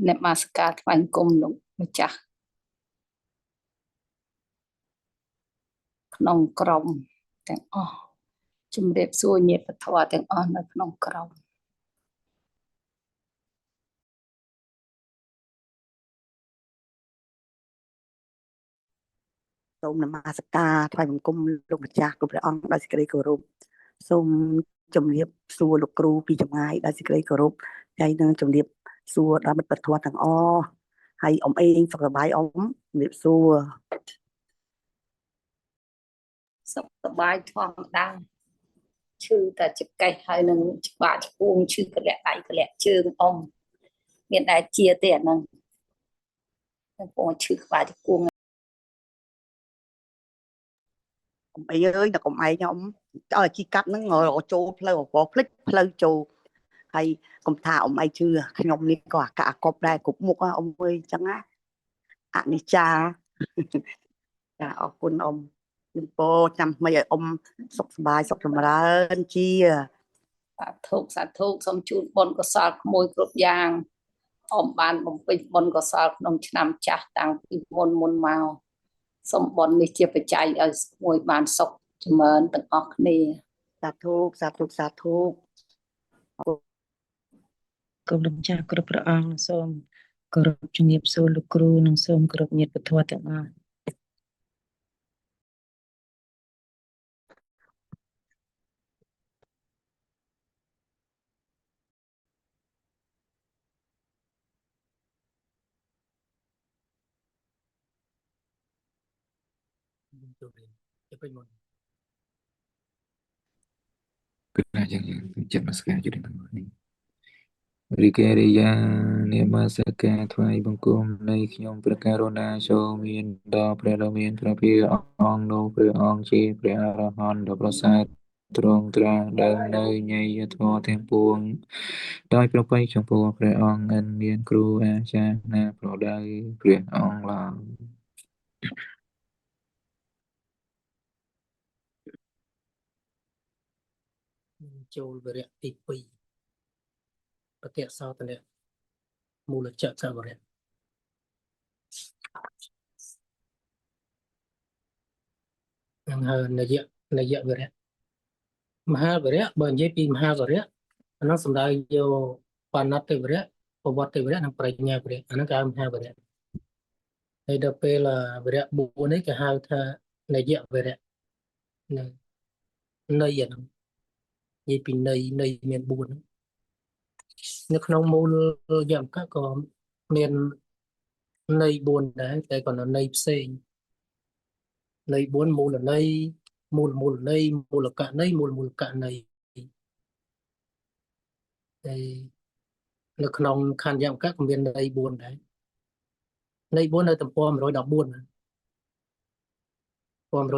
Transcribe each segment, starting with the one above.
នមស្ការថ្វាយបង្គំលោកម្ចាស់ក្នុងក្រុមទាំងអស់ជំរាបសួរញាតិធម៌ទាំងអស់នៅក្នុងក្រុម សូមនមស្ការថ្វាយបង្គំលោកម្ចាស់គ្រប់ព្រះអង្គដោយសេចក្តីគោរពសូមជំរាបសួរលោកគ្រូពីចម្ងាយដោយសេចក្តីគោរពហើយនឹងជំរាបសួរដល់មិត្តពធទាំងអស់ហើយអ៊ំអេងសុខសប្បាយអ៊ំជំរាបសួរ សុខសប្បាយធម្មតាឈឺតែចកេះហើយនឹងច្បាក់ឆ្គួងឈឺកលាក់ដៃកលាក់ជើងអ៊ំមានដែរជាទេអាហ្នឹងកំពុងឈឺក្បាលឆ្គួង អ៊ំអីអើយដល់កុំឯងអ៊ំឲ្យជីកាត់ហ្នឹងរចូលផ្លូវអវភ្លេចផ្លូវចូលហើយកុំថាអ៊ំឯងជឿខ្ញុំនេះក៏អាកអាកប់ដែរគ្រប់មុខអ៊ំអើយអញ្ចឹងណាអនិច្ចាចាអរគុណអ៊ំជូនពរចាំថ្មីឲ្យអ៊ំសុខសប្បាយសុខចម្រើនជា សាធុសាធុសូមជូនបុណ្យកុសលក្មួយគ្រប់យ៉ាងអ៊ំបានបំពេញបុណ្យកុសលក្នុងឆ្នាំចាស់តាំងពីមុនមុនមកសូមបុណ្យនេះជាបច្ច័យឲ្យក្មួយបានសុខចម្រើនទាំងអស់គ្នា សាធុសាធុសាធុ គុំលោកម្ចាស់គ្រប់ព្រះអង្គសូមគោរពជំរាបសួរលោកគ្រូនិងសូមគោរពញាតិពធទាំងអស់ ចូលរៀនទៅពេញមុន គឺថាយ៉ាងយើងចិត្តមស្ការជួយទាំងនេះរីកេរិយានិមស្ការថ្វាយបង្គំនៃខ្ញុំព្រះករុណាចូលមានដល់ព្រះដ៏មានព្រះភិអង្គនោះព្រះអង្គជាព្រះអរហន្តដ៏ប្រសើរទ្រង់ត្រាស់ដើមនៅញយធម៌ទាំងពួងដោយប្រពៃចំពោះព្រះអង្គឥនមានគ្រូអាចារ្យណាប្រដៅព្រះអង្គឡើយ ចូលវរៈទី2បតិសោតនៈមូលចកវរៈនឹងហើយនយៈនយៈវរៈមហាវរៈបើនិយាយពីមហាវរៈអានោះសំដៅយកបាណតិវរៈប្រវត្តិវរៈនិងប្រញ្ញាវរៈអានោះគេហៅមហាវរៈហើយដល់ពេលវរៈ4នេះគេហៅថានយៈវរៈនៅនយៈហ្នឹងនិយាយពីន័យន័យមាន4ហ្នឹងនៅក្នុងមូលយមកក៏មានន័យ4ដែរតែក៏ន័យផ្សេងន័យ4មូលន័យមូលមូលន័យមូលកន័យមូលមូលកន័យហើយនៅក្នុងខណ្ឌយមកក៏មានន័យ4ដែរន័យ4នៅទំព័រ114ណាទំព័រ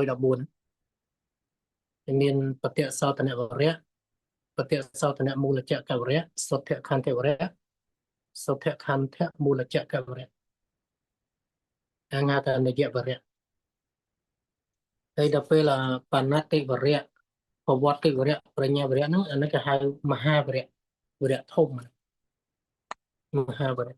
114មានបតិសោតនវរៈបតិសោតនមូលចកវរៈសុទ្ធខន្ធវរៈសុទ្ធខន្ធមូលចកវរៈអង្គហៅថានយវរៈហើយដល់ពេលបណ្ណតិវរៈប្រវត្តិវរៈប្រញ្ញាវរៈហ្នឹងអានេះគេហៅមហាវរៈវរៈធំមហាវរៈ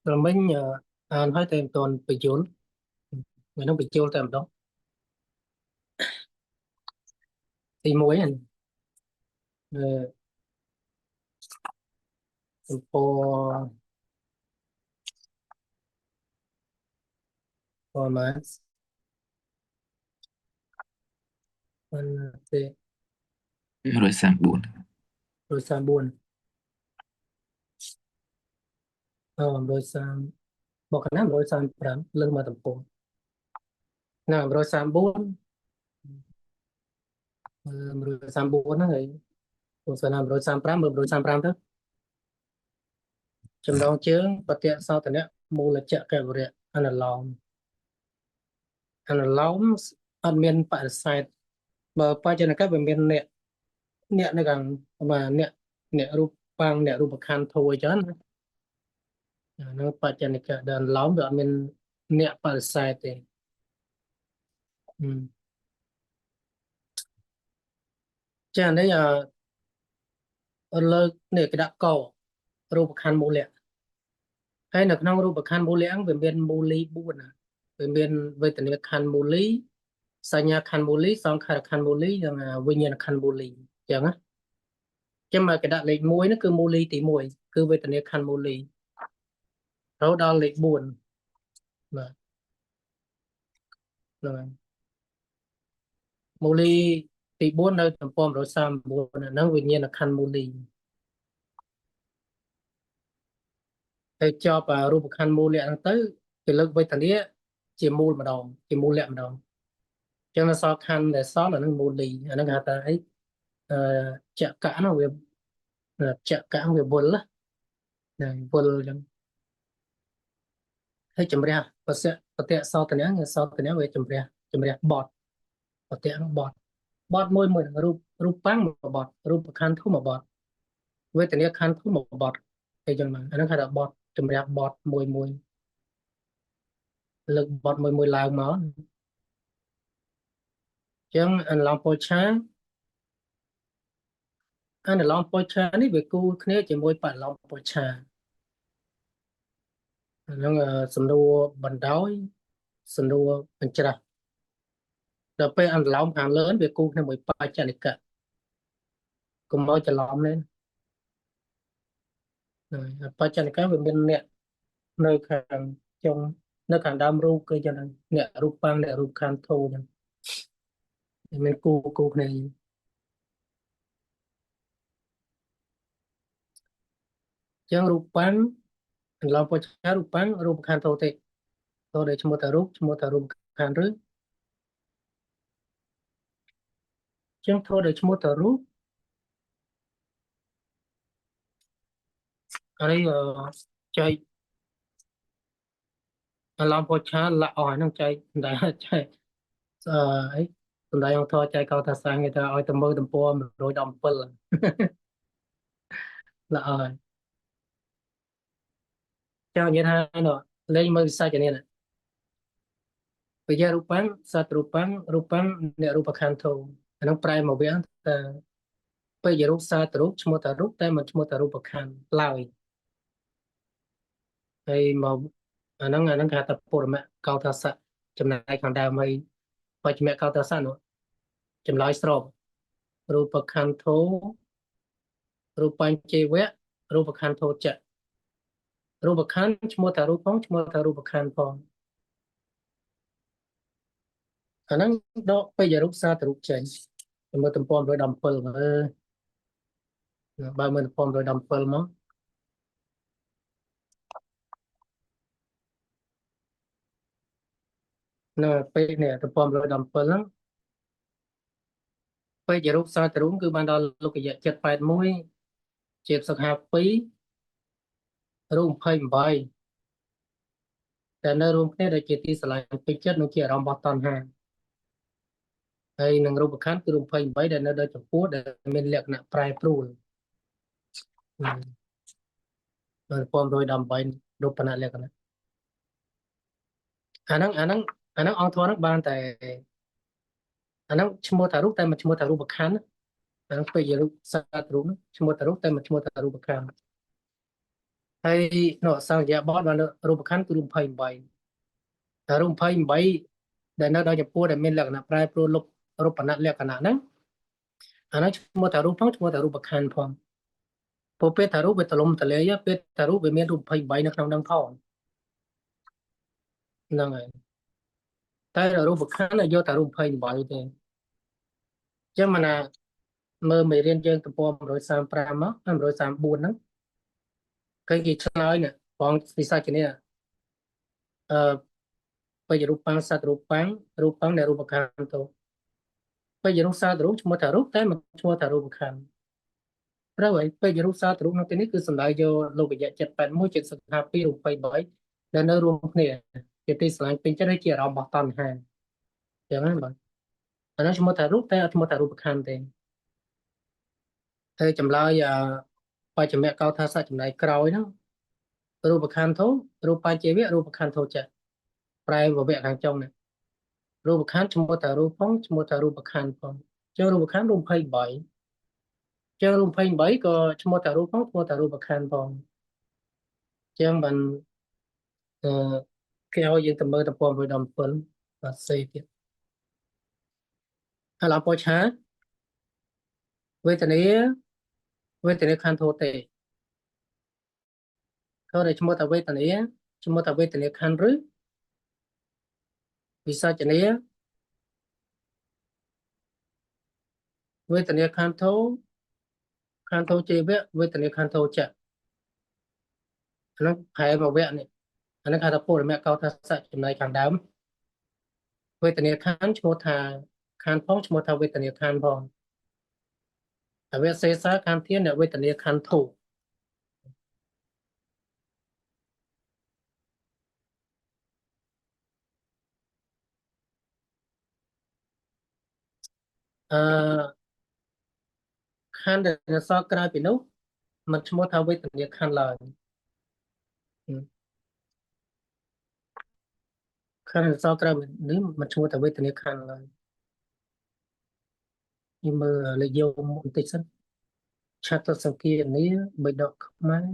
ត្រមិញអានហើយតែមិនទាន់បញ្យល់ថ្ងៃនោះបញ្យល់តែម្ដងទី1ហ្នឹងអឺទំព័រប្រមាណប៉ុន្តែ 134 134អឺ130មកកណា135លើសមកទំព័រណា134 134ហ្នឹងហើយទស្សនា135មើល135ទៅចំណងជើងបតិសោតនៈមូលចកវរៈអនុឡោមអនុឡោមអត់មានបរិសេធបើបច្ចនកវាមានអ្នកអ្នកនៅខាងបាទអ្នកអ្នករូបបាំងអ្នករូបខណ្ឌធូអីចឹងណានៅបច្ចនិកដល់ឡោមវាអត់មានអ្នកបរិសេធទេ ចានេះអឺលើកនេះគេដាក់ករូបខណ្ឌមូលៈហើយនៅក្នុងរូបខណ្ឌមូលៈហ្នឹងវាមានមូលី4ណាវាមានវេទនាខណ្ឌមូលីសញ្ញាខណ្ឌមូលីសង្ខារខណ្ឌមូលីនិងវិញ្ញាណខណ្ឌមូលីអញ្ចឹងណាចឹងមកគេដាក់លេខ1ហ្នឹងគឺមូលីទី1គឺវេទនាខណ្ឌមូលីរហូតដល់លេខ4បាទហ្នឹងហើយមូលីទី4នៅទំព័រ139ហ្នឹងវិញ្ញាណខណ្ឌមូលីហើយចប់អារូបខណ្ឌមូលៈហ្នឹងទៅគេលើកវេទនាជាមូលម្ដងជាមូលៈម្ដងចឹងនៅសល់ខណ្ឌដែលសល់អាហ្នឹងមូលីអាហ្នឹងគេហៅថាអីអឺចកៈហ្នឹងវាចកៈវាវល់ណាវល់ចឹងហើយជំរះបសៈបតៈសោតនៈសោតនៈវាជំរះជំរះបត់បតៈហ្នឹងបត់បត់មួយមួយរូបរូបបាំងមួយបត់រូបខណ្ឌធុមួយបត់វេទនាខណ្ឌធុមួយបត់អីចឹងមកអាហ្នឹងគេថាបត់ជំរះបត់មួយមួយលើកបត់មួយមួយឡើងមកអញ្ចឹងអន្លងពោឆាអន្លងពោឆានេះវាគូគ្នាជាមួយបឡំពោឆាហ្នឹងសំណួរបណ្ដោយសំណួរបញ្ច្រាស់ដល់ពេលអន្លងខាងលើវាគូគ្នាមួយបច្ចនិកៈកុំឲ្យច្រឡំនេះហ្នឹងបច្ចនិកៈវាមានអ្នកនៅខាងចុងនៅខាងដើមរូបគឺចឹងអ្នករូបបាំងអ្នករូបខាងធូចឹងមានគូគូគ្នាអញ្ចឹងរូបបាំងអន្លងបច្ចារូបបាំងរូបខណ្ឌធោទេធោដែលឈ្មោះតារូបឈ្មោះតារូបខណ្ឌឬចឹងធោដែលឈ្មោះតារូបអានេះចែកអន្លងបច្ចាលៈអស់ហ្នឹងចែកដែរចែកអឺអីសំដែងអង្គធចែកកោថាសាំងគេថាឲ្យទៅមើលទំព័រ117លៈអស់ចង់និយាយថានោះលេងមើលវិសាចនេះណាពយារូបាំងសត្វរូបាំងរូបាំងអ្នករូបខន្ធោអានោះប្រែមកវាថាពយារូបសត្វរូបឈ្មោះតារូបតែមិនឈ្មោះតារូបខន្ធឡើយហើយមកអាហ្នឹងគេហៅថាពុរមៈកោថាសៈចំណែកខាងដើមហើយបច្ចមៈកោថាសៈនោះចម្លើយស្របរូបខន្ធោរូបញ្ចេវៈរូបខន្ធោចៈរូបខណ្ឌឈ្មោះថារូបផងឈ្មោះថារូបខណ្ឌផងអាហ្នឹងដកពេយរូបសាទរូបចេញមើលទំព័រ117មើលបើមើលទំព័រ117មកនៅពេលនេះទំព័រ117ហ្នឹងពេយរូបសាទរូបគឺបានដល់លោកយៈ781ជាសុខា2រូប28តែនៅរួមគ្នាដែលជាទីស្រឡាញ់ពេញចិត្តនិងជាអារម្មណ៍របស់តណ្ហាហើយនឹងរូបខណ្ឌគឺរូប28ដែលនៅដល់ចំពោះដែលមានលក្ខណៈប្រែប្រួល1118រូបនលក្ខណៈអាហ្នឹងអង្គធម៌ហ្នឹងបានតែអាហ្នឹងឈ្មោះថារូបតែមិនឈ្មោះថារូបខណ្ឌអាហ្នឹងពេករូបសត្វរូបឈ្មោះថារូបតែមិនឈ្មោះថារូបខណ្ឌហើយនៅសង្ឃយាបតបានរូបខណ្ឌគឺរូប28តែរូប28ដែលនៅដល់ចំពោះដែលមានលក្ខណៈប្រែប្រួលលុបរូបនលក្ខណៈហ្នឹងអាហ្នឹងឈ្មោះថារូបផងឈ្មោះថារូបខណ្ឌផងព្រោះពេលថារូបវាទលំទលាយពេលថារូបវាមានរូប28នៅក្នុងហ្នឹងផងហ្នឹងហើយតែរូបខណ្ឌយកតែរូប28ទេអញ្ចឹងមកណាមើលមេរៀនយើងទំព័រ135មក134ហ្នឹងគេគេឆ្លើយនេះបងវិសាចនេះអឺបច្ចរូបាំងសត្វរូបាំងរូបាំងនៃរូបខណ្ឌទៅបច្ចរូបសត្វរូបឈ្មោះថារូបតែមិនឈ្មោះថារូបខណ្ឌត្រូវហើយបច្ចរូបសត្វរូបនៅទីនេះគឺសំដៅយកលោកយៈ781 752រូប23ដែលនៅរួមគ្នាជាទីស្រឡាញ់ពេញចិត្តហើយជាអារម្មណ៍របស់តណ្ហាអញ្ចឹងណាបាទអានោះឈ្មោះថារូបតែអត់ឈ្មោះថារូបខណ្ឌទេហើយចម្លើយបច្ចមៈកោថាសៈចំណែកក្រោយហ្នឹងរូបខណ្ឌធោរូបបញ្ចេវៈរូបខណ្ឌធោចៈប្រែវវៈខាងចុងនេះរូបខណ្ឌឈ្មោះថារូបផងឈ្មោះថារូបខណ្ឌផងអញ្ចឹងរូបខណ្ឌរូប28 ចឹងរូប28ក៏ឈ្មោះតារូបផងឈ្មោះតារូបខណ្ឌផងចឹងបានអឺគេឲ្យយើងទៅមើលទំព័រ117បាទសេទៀតហើយឡពោឆាវេទនាវេទនាខន្ធោទេខដែលឈ្មោះថាវេទនាឈ្មោះថាវេទនាខណ្ឌឬវិសច្ចនាវេទនាខន្ធោខន្ធោជីវៈវេទនាខន្ធោចៈអានោះប្រែមកវៈនេះអានេះគេថាពុរមកោថសៈចំណែកខាងដើមវេទនាខណ្ឌឈ្មោះថាខណ្ឌផងឈ្មោះថាវេទនាខណ្ឌផងអវេសេសាខណ្ឌធានវេទនាខន្ធោអឺខណ្ឌដែលសល់ក្រៅពីនោះมันឈ្មោះថាវេទនាខណ្ឌឡើយខណ្ឌដែលសល់ក្រៅពីនេះมันឈ្មោះថាវេទនាខណ្ឌឡើយខ្ញុំមើលលេខយកបន្តិចសិនឆាតសង្គានីបិដកខ្មែរ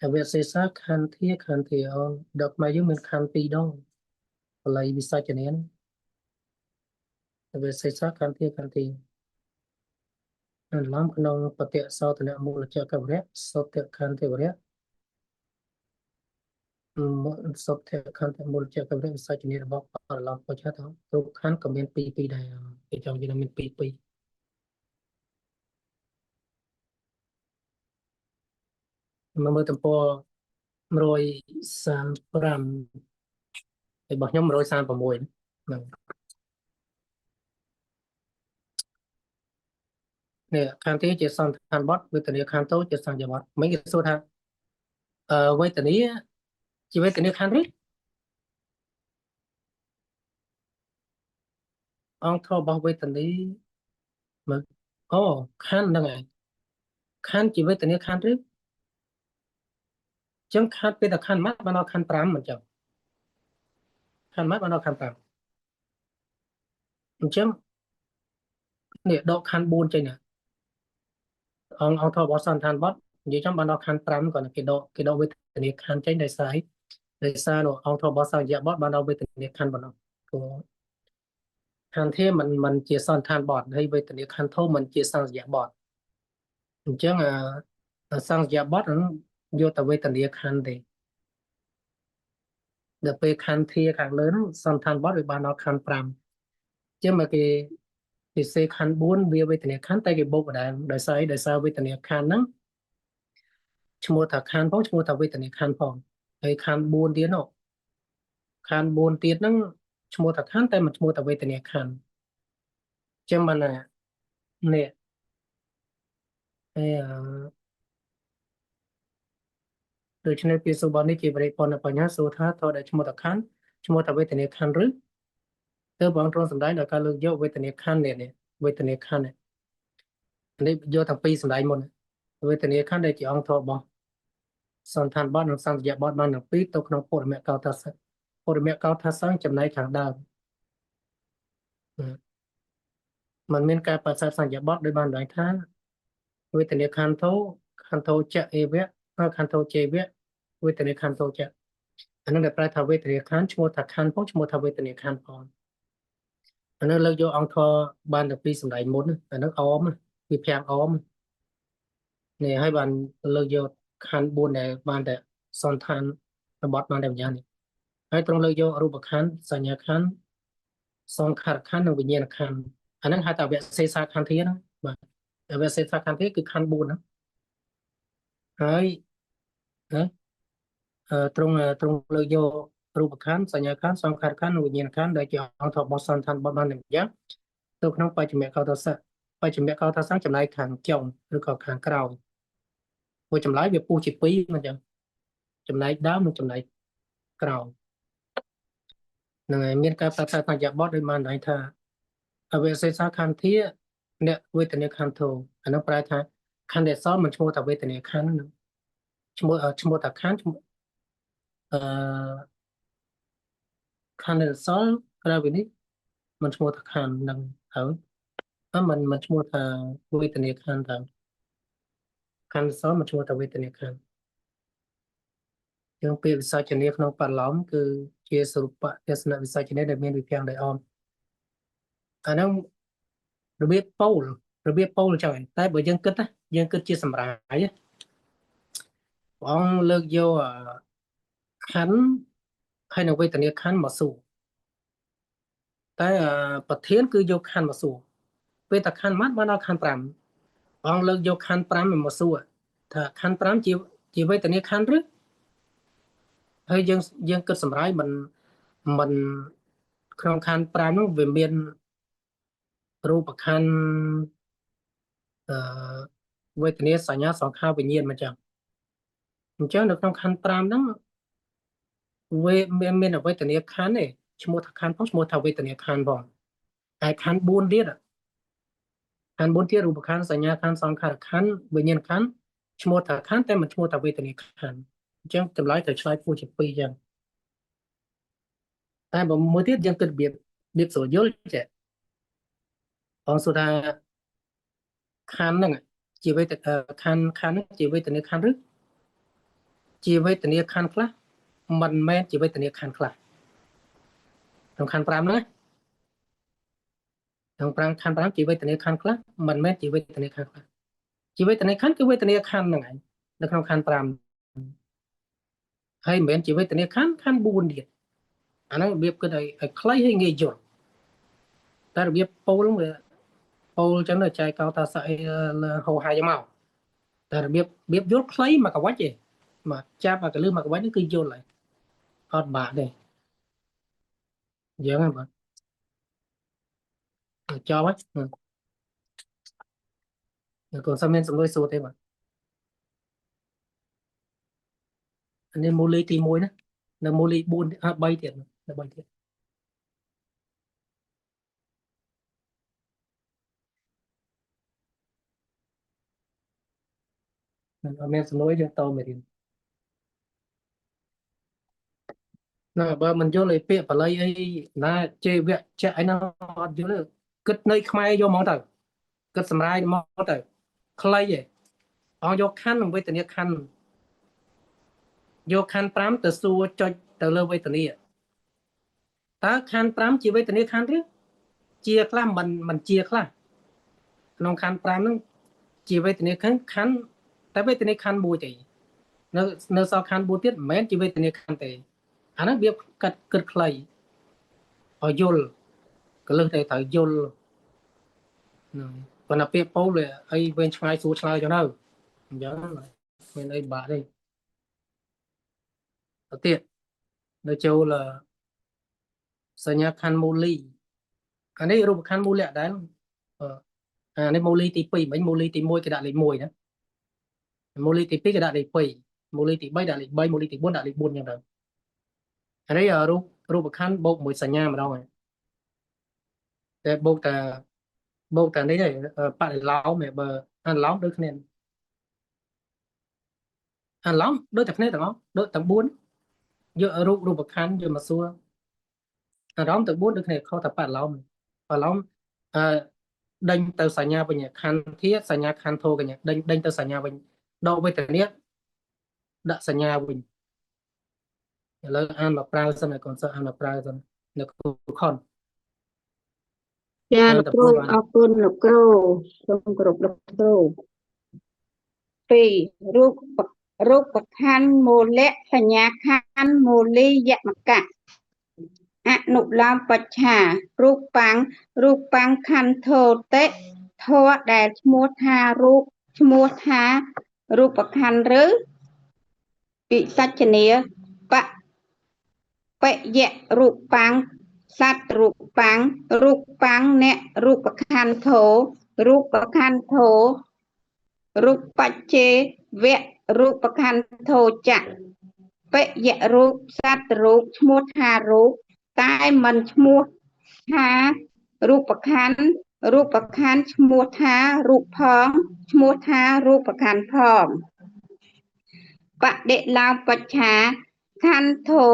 អវេសេសាខន្ធាខន្ធាអូនដកខ្មែរយើងមានខណ្ឌពីរដងបល័យវិសាចនាអវេសេសាខន្ធាខន្ធាអន្លំក្នុងបតិសោតនមូលចកវរៈសោតខន្ធាវរៈសោតខន្ធាមូលចកវរៈវិសាចនារបស់បរឡំបច្ឆាតគ្រប់ខណ្ឌក៏មានពីរពីរដែរគេចង់និយាយថាមានពីរពីរមកមើលទំព័រ135របស់ខ្ញុំ136ហ្នឹងនេះខណ្ឌទីជាសន្តានបទវេទនាខណ្ឌតូជាសញ្ញបទមិញគេសួរថាអឺវេទនាជាវេទនាខណ្ឌឬអង្គធម៌របស់វេទនាមើលអូខណ្ឌហ្នឹងឯងខណ្ឌជាវេទនាខណ្ឌឬចឹងខណ្ឌពេលតែខណ្ឌម៉ាត់បានដល់ខណ្ឌ5មិនចឹងខណ្ឌម៉ាត់បានដល់ខណ្ឌ5អញ្ចឹងនេះដកខណ្ឌ4ចេញណាអង្គធម៌របស់សន្តានបទនិយាយចំបានដល់ខណ្ឌ5គាត់គេដកវេទនាខណ្ឌចេញដោយសារអីដោយសារនោះអង្គធម៌របស់សញ្ញបទបានដល់វេទនាខណ្ឌប៉ុណ្ណោះព្រោះខណ្ឌធាមិនជាសន្តានបទហើយវេទនាខណ្ឌធំមិនជាសញ្ញបទអញ្ចឹងអាសញ្ញបទហ្នឹងយកតែវេទនាខណ្ឌទេដល់ពេលខណ្ឌធាខាងលើហ្នឹងសន្តានបទវាបានដល់ខណ្ឌ5អញ្ចឹងមកគេសេខណ្ឌ4វាវេទនាខណ្ឌតែគេបូកដដែលដោយសារអីដោយសារវេទនាខណ្ឌហ្នឹងឈ្មោះថាខណ្ឌផងឈ្មោះថាវេទនាខណ្ឌផងហើយខណ្ឌ4ទៀតនោះខណ្ឌ4ទៀតហ្នឹងឈ្មោះថាខណ្ឌតែមិនឈ្មោះថាវេទនាខណ្ឌអញ្ចឹងបានណានេះហើយដូច្នេះពាក្យសុបននេះជាបរិពន្ធបញ្ញាសួរថាធម៌ដែលឈ្មោះថាខណ្ឌឈ្មោះថាវេទនាខណ្ឌឬទើបបងទ្រង់សម្ដែងដោយការលើកយកវេទនាខណ្ឌនេះវេទនាខណ្ឌនេះយកទាំងពីរសម្ដែងមុនវេទនាខណ្ឌដែលជាអង្គធម៌របស់សន្តានបទនិងសន្តិយបទបានទាំងពីរទៅក្នុងពុរមកោថសៈពុរមកោថសៈចំណែកខាងដើមมันមានការបសិទ្ធសញ្ញបទដោយបានដឹងថាវេទនាខន្ធោខន្ធោចៈអេវៈខន្ធោចេវៈវេទនាខន្ធោចៈអានឹងដែលប្រែថាវេទនាខណ្ឌឈ្មោះថាខណ្ឌផងឈ្មោះថាវេទនាខណ្ឌផងអានឹងលើកយកអង្គធម៌បានទាំងពីរសម្ដែងមុនអានឹងអមវាភាំងអមនេះហើយបានលើកយកខណ្ឌ4ដែលបានតែសន្តានបទបានតែម្យ៉ាងនេះហើយត្រង់លើកយករូបខណ្ឌសញ្ញាខណ្ឌសង្ខារខណ្ឌនិងវិញ្ញាណខណ្ឌអាហ្នឹងហៅថាវសេសាខណ្ឌធាណាបាទវសេសាខណ្ឌធាគឺខណ្ឌ4ហ្នឹងហើយណាត្រង់លើកយករូបខណ្ឌសញ្ញាខណ្ឌសង្ខារខណ្ឌនិងវិញ្ញាណខណ្ឌដែលជាអង្គធម៌របស់សន្តានបទបានតែម្យ៉ាងទៅក្នុងបច្ចមកោតសៈបច្ចមកោតសៈចម្លែកខាងចុងឬក៏ខាងក្រោយព្រោះចម្លែកវាពុះជាពីរមិនចឹងចំណែកដើមនិងចំណែកក្រោយនឹងហើយមានការប្រកាសបញ្ញបទដោយបានន័យថាអវេសេសាខន្ធាអ្នកវេទនាខន្ធោអានោះប្រែថាខណ្ឌដែលសល់មិនឈ្មោះថាវេទនាខណ្ឌហ្នឹងឈ្មោះថាខណ្ឌឈ្មោះអឺខណ្ឌដែលសល់ក្រៅពីនេះមិនឈ្មោះថាខណ្ឌហ្នឹងហើយ មិនមិនឈ្មោះថាវេទនាខណ្ឌតើខណ្ឌសមិនឈ្មោះថាវេទនាខណ្ឌជាងពាក្យវិសច្ឆនីក្នុងបឡំគឺជាសរុបទស្សនវិសច្ឆនីដែលមានវិភាំងដោយអមអាហ្នឹងរបៀបពោលរបៀបពោលចឹងតែបើយើងគិតណាយើងគិតជាសម្រាយព្រះអង្គលើកយកខណ្ឌហើយនៅវេទនាខណ្ឌមកសួរតែប្រធានគឺយកខណ្ឌមកសួរពេលតែខណ្ឌម៉ាត់បានដល់ខណ្ឌ5ព្រះអង្គលើកយកខណ្ឌ5មកសួរថាខណ្ឌ5ជាវេទនាខណ្ឌឬហើយយើងគិតសម្រាយមិនមិនក្នុងខណ្ឌ5នោះវាមានរូបខណ្ឌអឺវេទនាសញ្ញាសង្ខារវិញ្ញាណមកចឹងអញ្ចឹងនៅក្នុងខណ្ឌ5ហ្នឹងវាមានវេទនាខណ្ឌទេឈ្មោះថាខណ្ឌផងឈ្មោះថាវេទនាខណ្ឌផងហើយខណ្ឌ4ទៀតខណ្ឌ4ទៀតរូបខណ្ឌសញ្ញាខណ្ឌសង្ខារខណ្ឌវិញ្ញាណខណ្ឌឈ្មោះថាខណ្ឌតែមិនឈ្មោះថាវេទនាខណ្ឌអញ្ចឹងចម្លើយត្រូវឆ្លើយពោះជា2អញ្ចឹងតែបើមួយទៀតយើងគិតរបៀបស្រួលយល់ចេះបងសួរថាខណ្ឌហ្នឹងជាវេទខណ្ឌខណ្ឌហ្នឹងជាវេទនាខណ្ឌឬជាវេទនាខណ្ឌខ្លះមិនមែនជាវេទនាខណ្ឌខ្លះក្នុងខណ្ឌ5ហ្នឹងក្នុង5ខណ្ឌ5ជាវេទនាខណ្ឌខ្លះមិនមែនជាវេទនាខណ្ឌខ្លះជាវេទនាខណ្ឌគឺវេទនាខណ្ឌហ្នឹងឯងនៅក្នុងខណ្ឌ5ហើយមិនមែនជាវេទនាខណ្ឌខណ្ឌ4ទៀតអាហ្នឹងរបៀបគិតឲ្យខ្លីហើយងាយយល់តែរបៀបពោលវាពោលអញ្ចឹងទៅចែកកោតាសអីហោហាយមកតែរបៀបរបៀបយល់ខ្លីមកកវ៉ាច់ទេមកចាប់អាកលឹះមកកវ៉ាច់នេះគឺយល់ហើយអត់បាក់ទេអញ្ចឹងហ្នឹងបាទចប់ហើយកូនសិស្សមានសំណួរសួរទេបាទអានេះមូលីទី1ណានៅមូលី4អា3ទៀតនៅ3ទៀតអត់មានសំណួរយើងតមេរៀនណាបើមិនយល់ឯពាក្យបាលីអីណាជេវៈចៈអីណាអត់យល់ទេគិតនៅខ្មែរយកហ្មងទៅគិតសម្រាយមកទៅខ្លីឯងអង្គយកខណ្ឌនិងវេទនាខណ្ឌយកខណ្ឌ5ទៅសួរចុចទៅលើវេទនាតើខណ្ឌ5ជាវេទនាខណ្ឌឬជាខ្លះមិនជាខ្លះក្នុងខណ្ឌ5ហ្នឹងជាវេទនាខណ្ឌខណ្ឌតែវេទនាខណ្ឌមួយទេនៅសល់ខណ្ឌ4ទៀតមិនមែនជាវេទនាខណ្ឌទេអាហ្នឹងវាកាត់គិតខ្លីឲ្យយល់កលឹះតែត្រូវយល់ហ្នឹងប៉ុន្តែពាក្យពោលវាអីវែងឆ្ងាយសួរឆ្លើយចឹងទៅអញ្ចឹងមានអីបាក់ទេទៅទៀតនៅចូលសញ្ញាខណ្ឌមូលីអានេះរូបខណ្ឌមូលៈដែរអានេះមូលីទី2មិញមូលីទី1គេដាក់លេខ1ណាមូលីទី2គេដាក់លេខ2មូលីទី3ដាក់លេខ3មូលីទី4ដាក់លេខ4ចឹងទៅអានេះរូបខណ្ឌបូកមួយសញ្ញាម្ដងហើយតែបូកតានេះឯងបរិឡោមឯងបើអាឡោមដូចគ្នាអាឡោមដូចតែគ្នាទាំងអស់ដូចទាំង4យករូបខណ្ឌយកមកសួរអារម្មណ៍ទាំង4ដូចគ្នាខុសតែបរិឡោមបរិឡោមអឺដេញទៅសញ្ញាវិញខណ្ឌធាសញ្ញាខណ្ឌធោកញ្ញាដេញទៅសញ្ញាវិញដកវេទនាដាក់សញ្ញាវិញឥឡូវអានមកប្រើសិនឲ្យកូនសិស្សអានមកប្រើសិននៅគ្រូខុន ចាលោកគ្រូអរគុណលោកគ្រូសូមគោរពលោកគ្រូ2រូបខណ្ឌមូលៈសញ្ញាខណ្ឌមូលីយមកៈអនុឡោមបច្ឆារូបាំងរូបាំងខន្ធោតិធម៌ដែលឈ្មោះថារូបឈ្មោះថារូបខណ្ឌឬពិសច្ឆនីបយៈរូបាំងសត្វរូបាំងរូបាំងអ្នករូបខន្ធោរូបខន្ធោរូបច្ចេវៈរូបខន្ធោចៈបយៈរូបសត្វរូបឈ្មោះថារូបតែមិនឈ្មោះថារូបខណ្ឌរូបខណ្ឌឈ្មោះថារូបផងឈ្មោះថារូបខណ្ឌផងបដិឡោមបច្ឆាខន្ធោ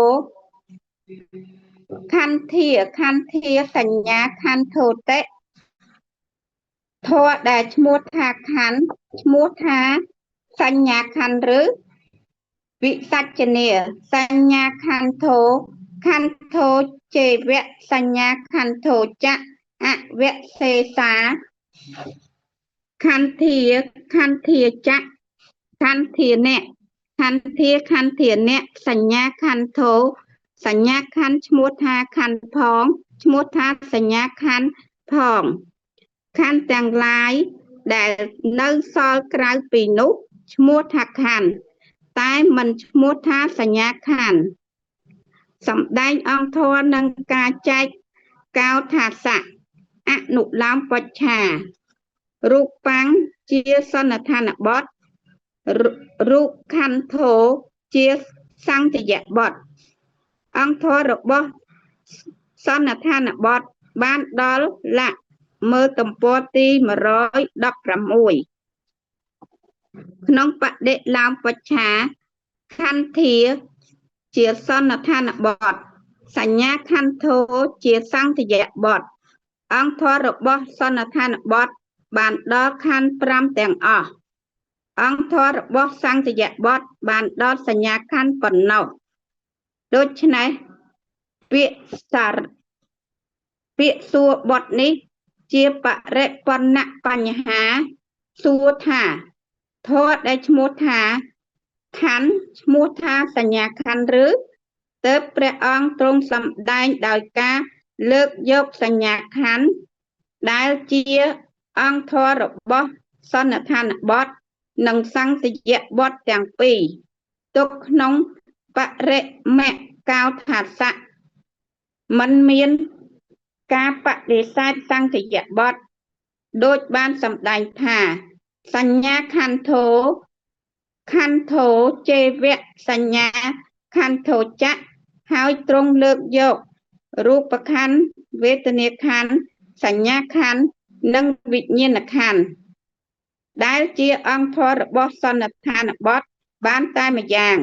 ខន្ធាខន្ធាសញ្ញាខន្ធោតិ ធម៌ដែលឈ្មោះថាខណ្ឌឈ្មោះថាសញ្ញាខណ្ឌឬវិសច្ឆនាសញ្ញាខន្ធោខន្ធោចេវៈសញ្ញាខន្ធោចៈអវសេសាខន្ធាខន្ធាចៈខន្ធានៈខន្ធាខន្ធានៈសញ្ញាខន្ធោសញ្ញាខណ្ឌឈ្មោះថាខណ្ឌផងឈ្មោះថាសញ្ញាខណ្ឌផងខណ្ឌទាំងឡាយដែលនៅសល់ក្រៅពីនោះឈ្មោះថាខណ្ឌតែមិនឈ្មោះថាសញ្ញាខណ្ឌសម្ដែងអង្គធម៌នឹងការចែកកោថាសៈអនុឡោមបច្ឆារូបាំងជាសន្និដ្ឋានបទរូបខន្ធោជាសង្កយបទអង្គធម៌របស់សន្និដ្ឋានបទបានដល់លៈមើលទំព័រទី116ក្នុងបដិឡោមបច្ឆាខន្ធាជាសន្និដ្ឋានបទសញ្ញាខន្ធោជាសង្កយបទអង្គធម៌របស់សន្និដ្ឋានបទបានដល់ខណ្ឌ5ទាំងអស់អង្គធម៌របស់សង្កយបទបានដល់សញ្ញាខណ្ឌប៉ុណ្ណោះដូច្នេះពាក្យសារពាក្យសួរបទនេះជាបរិបណ្ណបញ្ហាសួរថាធម៌ដែលឈ្មោះថាខណ្ឌឈ្មោះថាសញ្ញាខណ្ឌឬទើបព្រះអង្គទ្រង់សម្ដែងដោយការលើកយកសញ្ញាខណ្ឌដែលជាអង្គធម៌របស់សន្និដ្ឋានបទនិងសង្កយបទទាំងពីរទុកក្នុងបរិមកោថាសៈមិនមានការបដិសេធសង្កយបទដូចបានសម្ដែងថាសញ្ញាខន្ធោខន្ធោចេវៈសញ្ញាខន្ធោចៈហើយទ្រង់លើកយករូបខណ្ឌវេទនាខណ្ឌសញ្ញាខណ្ឌនិងវិញ្ញាណខណ្ឌដែលជាអង្គធម៌របស់សន្និដ្ឋានបទបានតែម្យ៉ាង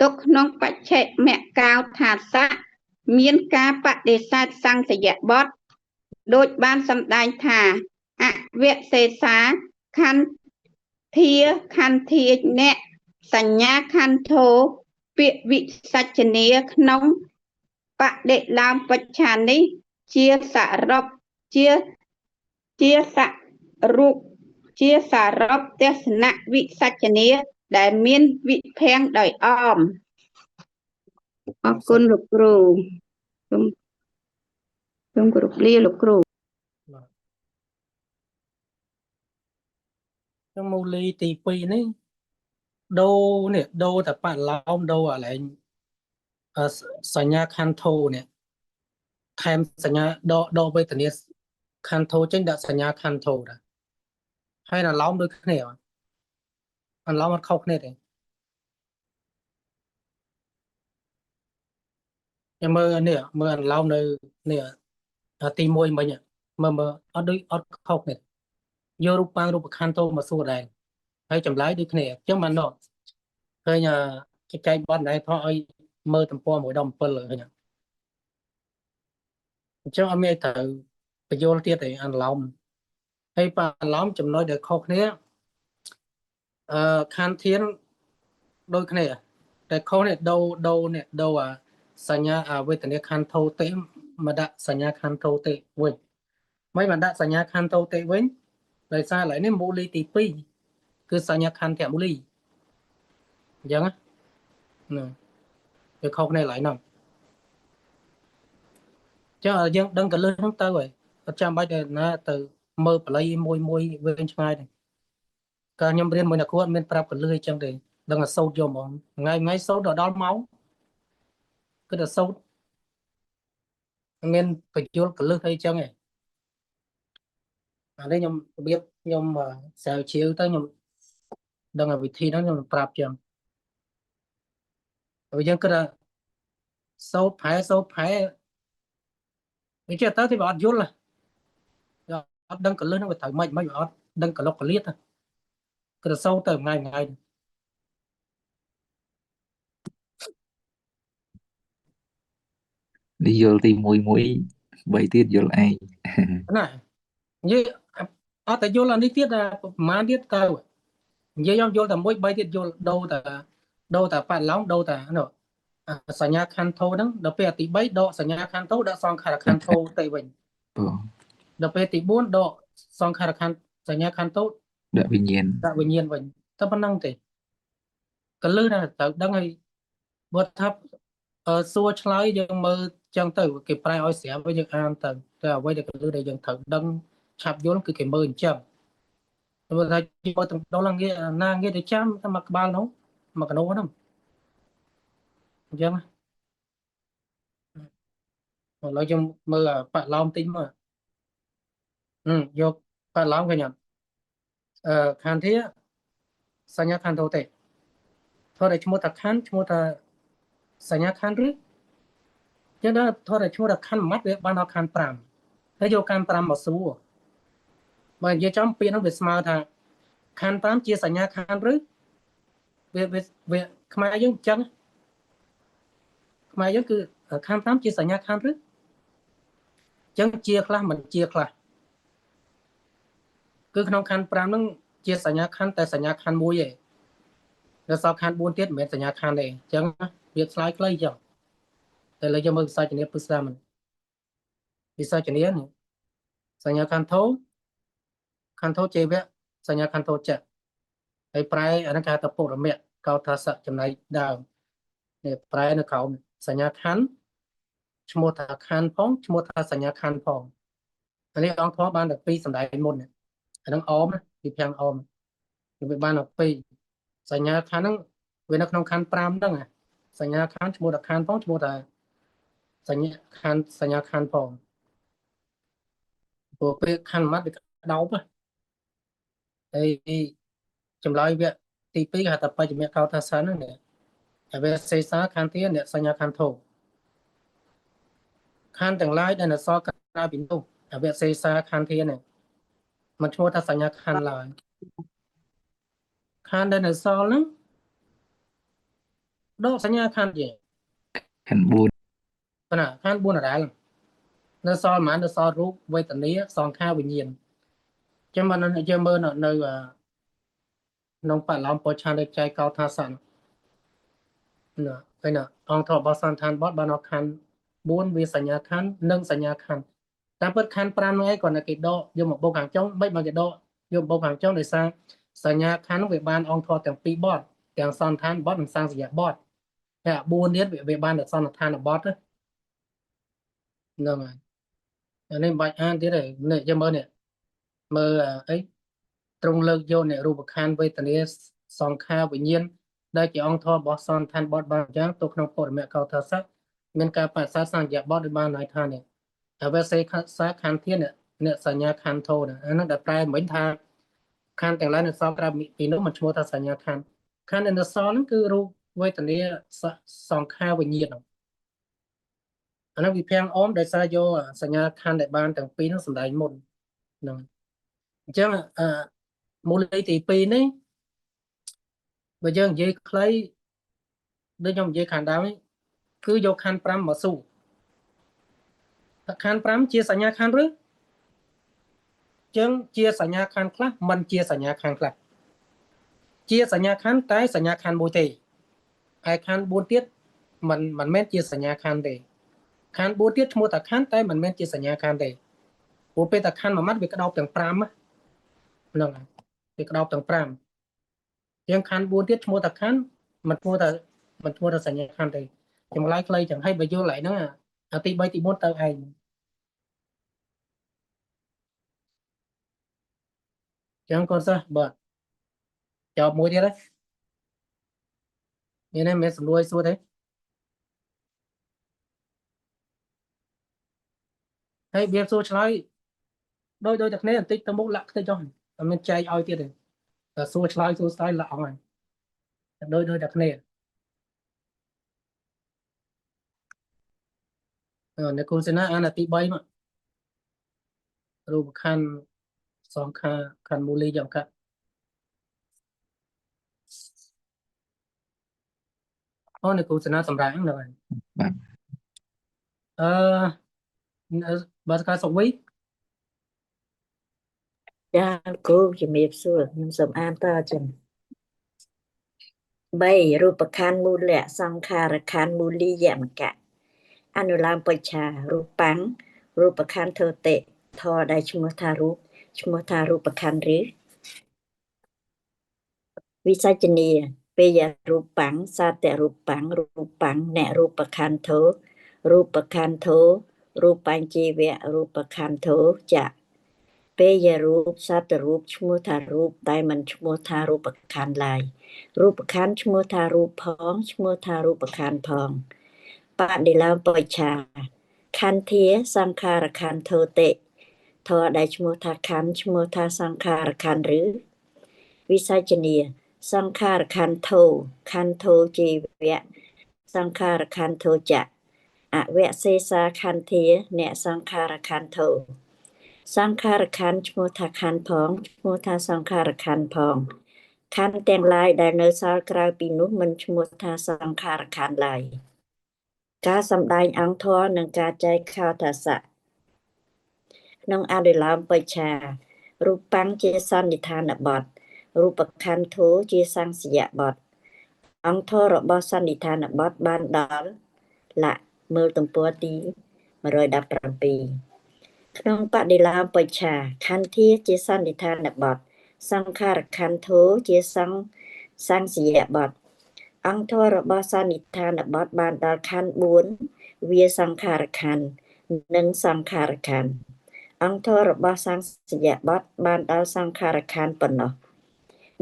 ទុកក្នុងបច្ឆិមកោថាសៈមានការបដិសេធសង្កយបទដូចបានសម្ដែងថាអវសេសាខន្ធាខន្ធានៈសញ្ញាខន្ធោពាក្យវិសច្ឆនាក្នុងបដិឡោមបច្ឆានេះជាសរុបជាសរូបជាសរុបទស្សនវិសច្ឆនាដែលមានវិភាំងដោយអមអរគុណលោកគ្រូសូមគោរពលាលោកគ្រូបាទក្នុងមូលីទី2នេះដូនេះដូតែបឡោមដូអាឡែងសញ្ញាខន្ធោនេះថែមសញ្ញាដកវេទនាខន្ធោចេញដាក់សញ្ញាខន្ធោដែរហើយអាឡោមដូចគ្នាអាឡោមអត់ខុសគ្នាទេខ្ញុំមើលនេះមើលអាឡោមនៅនេះទី1មិញមើលអត់ដូចអត់ខុសគ្នាយករូបបាងរូបខន្ធោមកសួរដែរហើយចម្លើយដូចគ្នាអញ្ចឹងបាននោះឃើញគេចែកបត់ដែរថោះឲ្យមើលទំព័រ117ឃើញអញ្ចឹងអត់មានត្រូវបញ្យល់ទៀតទេអាឡោមហើយបាឡោមចំណុចដែលខុសគ្នាខណ្ឌធានដូចគ្នាតែខុសនេះដូនេះដូអាសញ្ញាអវេទនាខន្ធោទេមកដាក់សញ្ញាខន្ធោទេវិញមិនបានដាក់សញ្ញាខន្ធោទេវិញដោយសារឥឡូវនេះមូលីទី2គឺសញ្ញាខន្ធមូលីអញ្ចឹងណាវាខុសគ្នាឡើយហ្នឹងចឹងយើងដឹងកលឹះហ្នឹងទៅហើយអត់ចាំបាច់ទៅណាទៅមើលបល័យមួយមួយវែងឆ្ងាយទេកាលខ្ញុំរៀនមួយអ្នកគ្រូអត់មានប្រាប់កលឹះអីចឹងទេដឹងតែសូត្រយកហ្មងថ្ងៃសូត្រដល់ម៉ោងគឺតែសូត្រមានបញ្យលកលឹះអីចឹងឯងអានេះខ្ញុំរបៀបខ្ញុំស្រាវជ្រាវទៅខ្ញុំដឹងតែវិធីហ្នឹងខ្ញុំប្រាប់ចឹងហើយយើងគិតថាសូត្រផែសូត្រផែវាចេះទៅទីវាអត់យល់អត់ដឹងកលឹះហ្នឹងវាត្រូវម៉េចម៉េចវាអត់ដឹងកលុកកលៀតគឺទៅសូត្រទៅថ្ងៃថ្ងៃ នេះយល់ទី1 1 3ទៀតយល់ឯង ណា និយាយអត់តែយល់អានេះទៀតប្រហែលទៀតទៅនិយាយខ្ញុំយល់តែមួយ3ទៀតយល់ដូរតែដូរតែប៉ាឡោងដូរតែនោះសញ្ញាខន្ធោហ្នឹងដល់ពេលទី3ដកសញ្ញាខន្ធោដាក់សង្ខារខន្ធោទៅវិញ បង ដល់ពេលទី4ដកសង្ខារខន្ធសញ្ញាខន្ធោ ដាក់វិញ្ញាណ ដាក់វិញ្ញាណវិញតែប៉ុណ្្នឹងទេកលឹះណាត្រូវដឹងហើយបើថាសួរឆ្លើយយើងមើលចឹងទៅគេប្រែឲ្យស្រាប់វិញយើងអានទៅតែអ្វីដែលកលឹះដែលយើងត្រូវដឹងឆាប់យល់គឺគេមើលអញ្ចឹងបើថាមើលទាំងដុលងាយណាងាយទៅចាំតែមួយក្បាលនោះមួយកណោហ្នឹងអញ្ចឹងឥឡូវយើងមើលប៉ាឡោមតិចមកយកប៉ាឡោមឃើញអត់ខន្ធាសញ្ញាខន្ធោទេធរតែឈ្មោះថាខណ្ឌឈ្មោះថាសញ្ញាខណ្ឌឬចឹងដល់ធរតែឈ្មោះថាខណ្ឌមួយម៉ាត់វាបានដល់ខណ្ឌ5ហើយយកខណ្ឌ5មកសួរបើនិយាយចំពាក្យហ្នឹងវាស្មើថាខណ្ឌ5ជាសញ្ញាខណ្ឌឬវាវាខ្មែរយើងអញ្ចឹងខ្មែរយើងគឺខណ្ឌ5ជាសញ្ញាខណ្ឌឬអញ្ចឹងជាខ្លះមិនជាខ្លះគឺក្នុងខណ្ឌ5ហ្នឹងជាសញ្ញាខណ្ឌតែសញ្ញាខណ្ឌមួយឯងនៅសល់ខណ្ឌ4ទៀតមិនមែនសញ្ញាខណ្ឌទេអញ្ចឹងវាឆ្លើយខ្លីអញ្ចឹងតែលើយើងមើលវិសាចនីពុស្ដាមិនវិសាចនីនេះសញ្ញាខណ្ឌធោខណ្ឌធោចេវៈសញ្ញាខណ្ឌធោចៈហើយប្រែអាហ្នឹងគេហៅថាពុរមៈកោថាសៈចំណែកដើមនេះប្រែនៅក្រោមសញ្ញាខណ្ឌឈ្មោះថាខណ្ឌផងឈ្មោះថាសញ្ញាខណ្ឌផងអានេះអង្គធម៌បានតែពីរសម្ដែងមុនអាហ្នឹងអមណាពីភាំងអមវាបានដល់ពីរសញ្ញាខណ្ឌហ្នឹងវានៅក្នុងខណ្ឌ5ហ្នឹងសញ្ញាខណ្ឌឈ្មោះថាខណ្ឌផងឈ្មោះថាសញ្ញាខណ្ឌសញ្ញាខណ្ឌផងព្រោះពេលខណ្ឌម៉ាត់វាក្តោបហើយចម្លើយវគ្គទី2គេហៅថាបច្ចមៈកោថាសាហ្នឹងនេះហើយវាសេសាខន្ធាអ្នកសញ្ញាខន្ធោខណ្ឌទាំងឡាយដែលនៅសល់ក្រៅពីនោះអវសេសាខន្ធានេះมันឈ្មោះថាសញ្ញាខណ្ឌឡើយខណ្ឌដែលនៅសល់ហ្នឹងដកសញ្ញាខណ្ឌជា ខណ្ឌ4 ណាខណ្ឌ4ដដែលនៅសល់ប៉ុន្មាននៅសល់រូបវេទនាសង្ខារវិញ្ញាណចឹងបានយើងមើលនៅក្នុងបឡោមពោឆានដែលចែកកោថាសៈណាឃើញណាអង្គធម៌របស់សន្តានបតបានអស់ខណ្ឌ4វាសញ្ញាខណ្ឌនិងសញ្ញាខណ្ឌតាមពិតខណ្ឌ5នោះឯងគ្រាន់តែគេដកយកមកបូកខាងចុងមិនមកគេដកយកបូកខាងចុងដោយសារសញ្ញាខណ្ឌវាបានអង្គធម៌ទាំងពីរបទទាំងសន្តានបតនិងសង្សយបតតែ4ទៀតវាបានតែសន្តានបតហ្នឹងហើយអានេះមិនបាច់អានទៀតទេនេះយើងមើលនេះមើលអីត្រង់លើកយកអ្នករូបខណ្ឌវេទនាសង្ខារវិញ្ញាណដែលជាអង្គធម៌របស់សន្តានបតបានយ៉ាងទៅក្នុងបរិមៈកោថាសៈមានការបក្សាសញ្ញបតដូចបានន័យថានេះអវសេខសាខន្ធាអ្នកសញ្ញាខន្ធោណាអានោះដែលប្រែមិញថាខណ្ឌទាំងឡាយនៅសល់ក្រៅពីនោះมันឈ្មោះថាសញ្ញាខណ្ឌខណ្ឌនៅសល់ហ្នឹងគឺរូបវេទនាសង្ខារវិញ្ញាណអានោះវិភាំងអមដោយសារយកសញ្ញាខណ្ឌដែលបានទាំងពីរនោះសម្ដែងមុនហ្នឹងអញ្ចឹងអឺមូលន័យទី2នេះបើយើងនិយាយខ្លីដូចខ្ញុំនិយាយខាងដើមនេះគឺយកខណ្ឌ5មកស៊ូខណ្ឌ5ជាសញ្ញាខណ្ឌឬចឹងជាសញ្ញាខណ្ឌខ្លះមិនជាសញ្ញាខណ្ឌខ្លះជាសញ្ញាខណ្ឌតែសញ្ញាខណ្ឌមួយទេឯខណ្ឌ4ទៀតមិនមែនជាសញ្ញាខណ្ឌទេខណ្ឌ4ទៀតឈ្មោះថាខណ្ឌតែមិនមែនជាសញ្ញាខណ្ឌទេព្រោះពេលតែខណ្ឌមួយម៉ាត់វាក្តោបទាំង5ហ្នឹងហើយវាក្តោបទាំង5ជាងខណ្ឌ4ទៀតឈ្មោះថាខណ្ឌមិនឈ្មោះថាមិនឈ្មោះថាសញ្ញាខណ្ឌទេចម្លើយខ្លីចឹងហើយបើយល់ឡើយហ្នឹងអាទី3ទី4ទៅឯងចឹងកូនសិស្សបាទចប់មួយទៀតហើយមានទេមានសំណួរឲ្យសួរទេហើយវាសួរឆ្លើយដូចតែគ្នាបន្តិចទៅមុខលាក់ខ្ទេចចុះអត់មានចែកឲ្យទៀតទេតែសួរឆ្លើយសួរឆ្លើយលាក់អស់ហើយដូចតែគ្នាអ្នកគូសេនាអានទី3មករូបខណ្ឌសង្ខាខណ្ឌមូលីយ៉ាងកាអូអ្នកគូសេនាសម្រាប់ហ្នឹងហើយ បាទ អឺបើការសុកវី ចាគ្រូជំរាបសួរខ្ញុំសូមអានតចឹង3រូបខណ្ឌមូលៈសង្ខារខណ្ឌមូលីយមកៈអនុឡោមបច្ឆារូបាំងរូបខណ្ឌធតិធរដែលឈ្មោះថារូបឈ្មោះថារូបខណ្ឌឬវិសច្ចនីពេយរូបាំងសតរូបាំងរូបាំងអ្នករូបខណ្ឌធោរូបខណ្ឌធោរូបញ្ជីវៈរូបខណ្ឌធោចៈពេយរូបសតរូបឈ្មោះថារូបតែមិនឈ្មោះថារូបខណ្ឌឡើយរូបខណ្ឌឈ្មោះថារូបផងឈ្មោះថារូបខណ្ឌផងបដិឡោមបច្ឆាខន្ធាសង្ខារខណ្ឌធោតិធរដែលឈ្មោះថាខណ្ឌឈ្មោះថាសង្ខារខណ្ឌឬវិសច្ចនីសង្ខារខណ្ឌធោខណ្ឌធោជីវៈសង្ខារខណ្ឌធោចៈអវសេសាខន្ធាអ្នកសង្ខារខណ្ឌធោសង្ខារខណ្ឌឈ្មោះថាខណ្ឌផងឈ្មោះថាសង្ខារខណ្ឌផងខណ្ឌទាំងឡាយដែលនៅសល់ក្រៅពីនោះមិនឈ្មោះថាសង្ខារខណ្ឌឡើយការសម្ដែងអង្គធម៌និងការចែកខោថាសៈក្នុងអនុឡោមបច្ឆារូបាំងជាសន្និដ្ឋានបទរូបខន្ធធោជាសង្សយបទអង្គធម៌របស់សន្និដ្ឋានបទបានដល់លៈមើលទំព័រទី117ក្នុងបដិឡោមបច្ឆាខន្ធាជាសន្និដ្ឋានបទសង្ខារខន្ធធោជាសង្សយបទអង្គធម៌របស់សន្និដ្ឋានបទបានដល់ខណ្ឌ4វាសង្ខារខណ្ឌនិងសង្ខារខណ្ឌអង្គធម៌របស់សង្សយបទបានដល់សង្ខារខណ្ឌប៉ុណ្ណោះ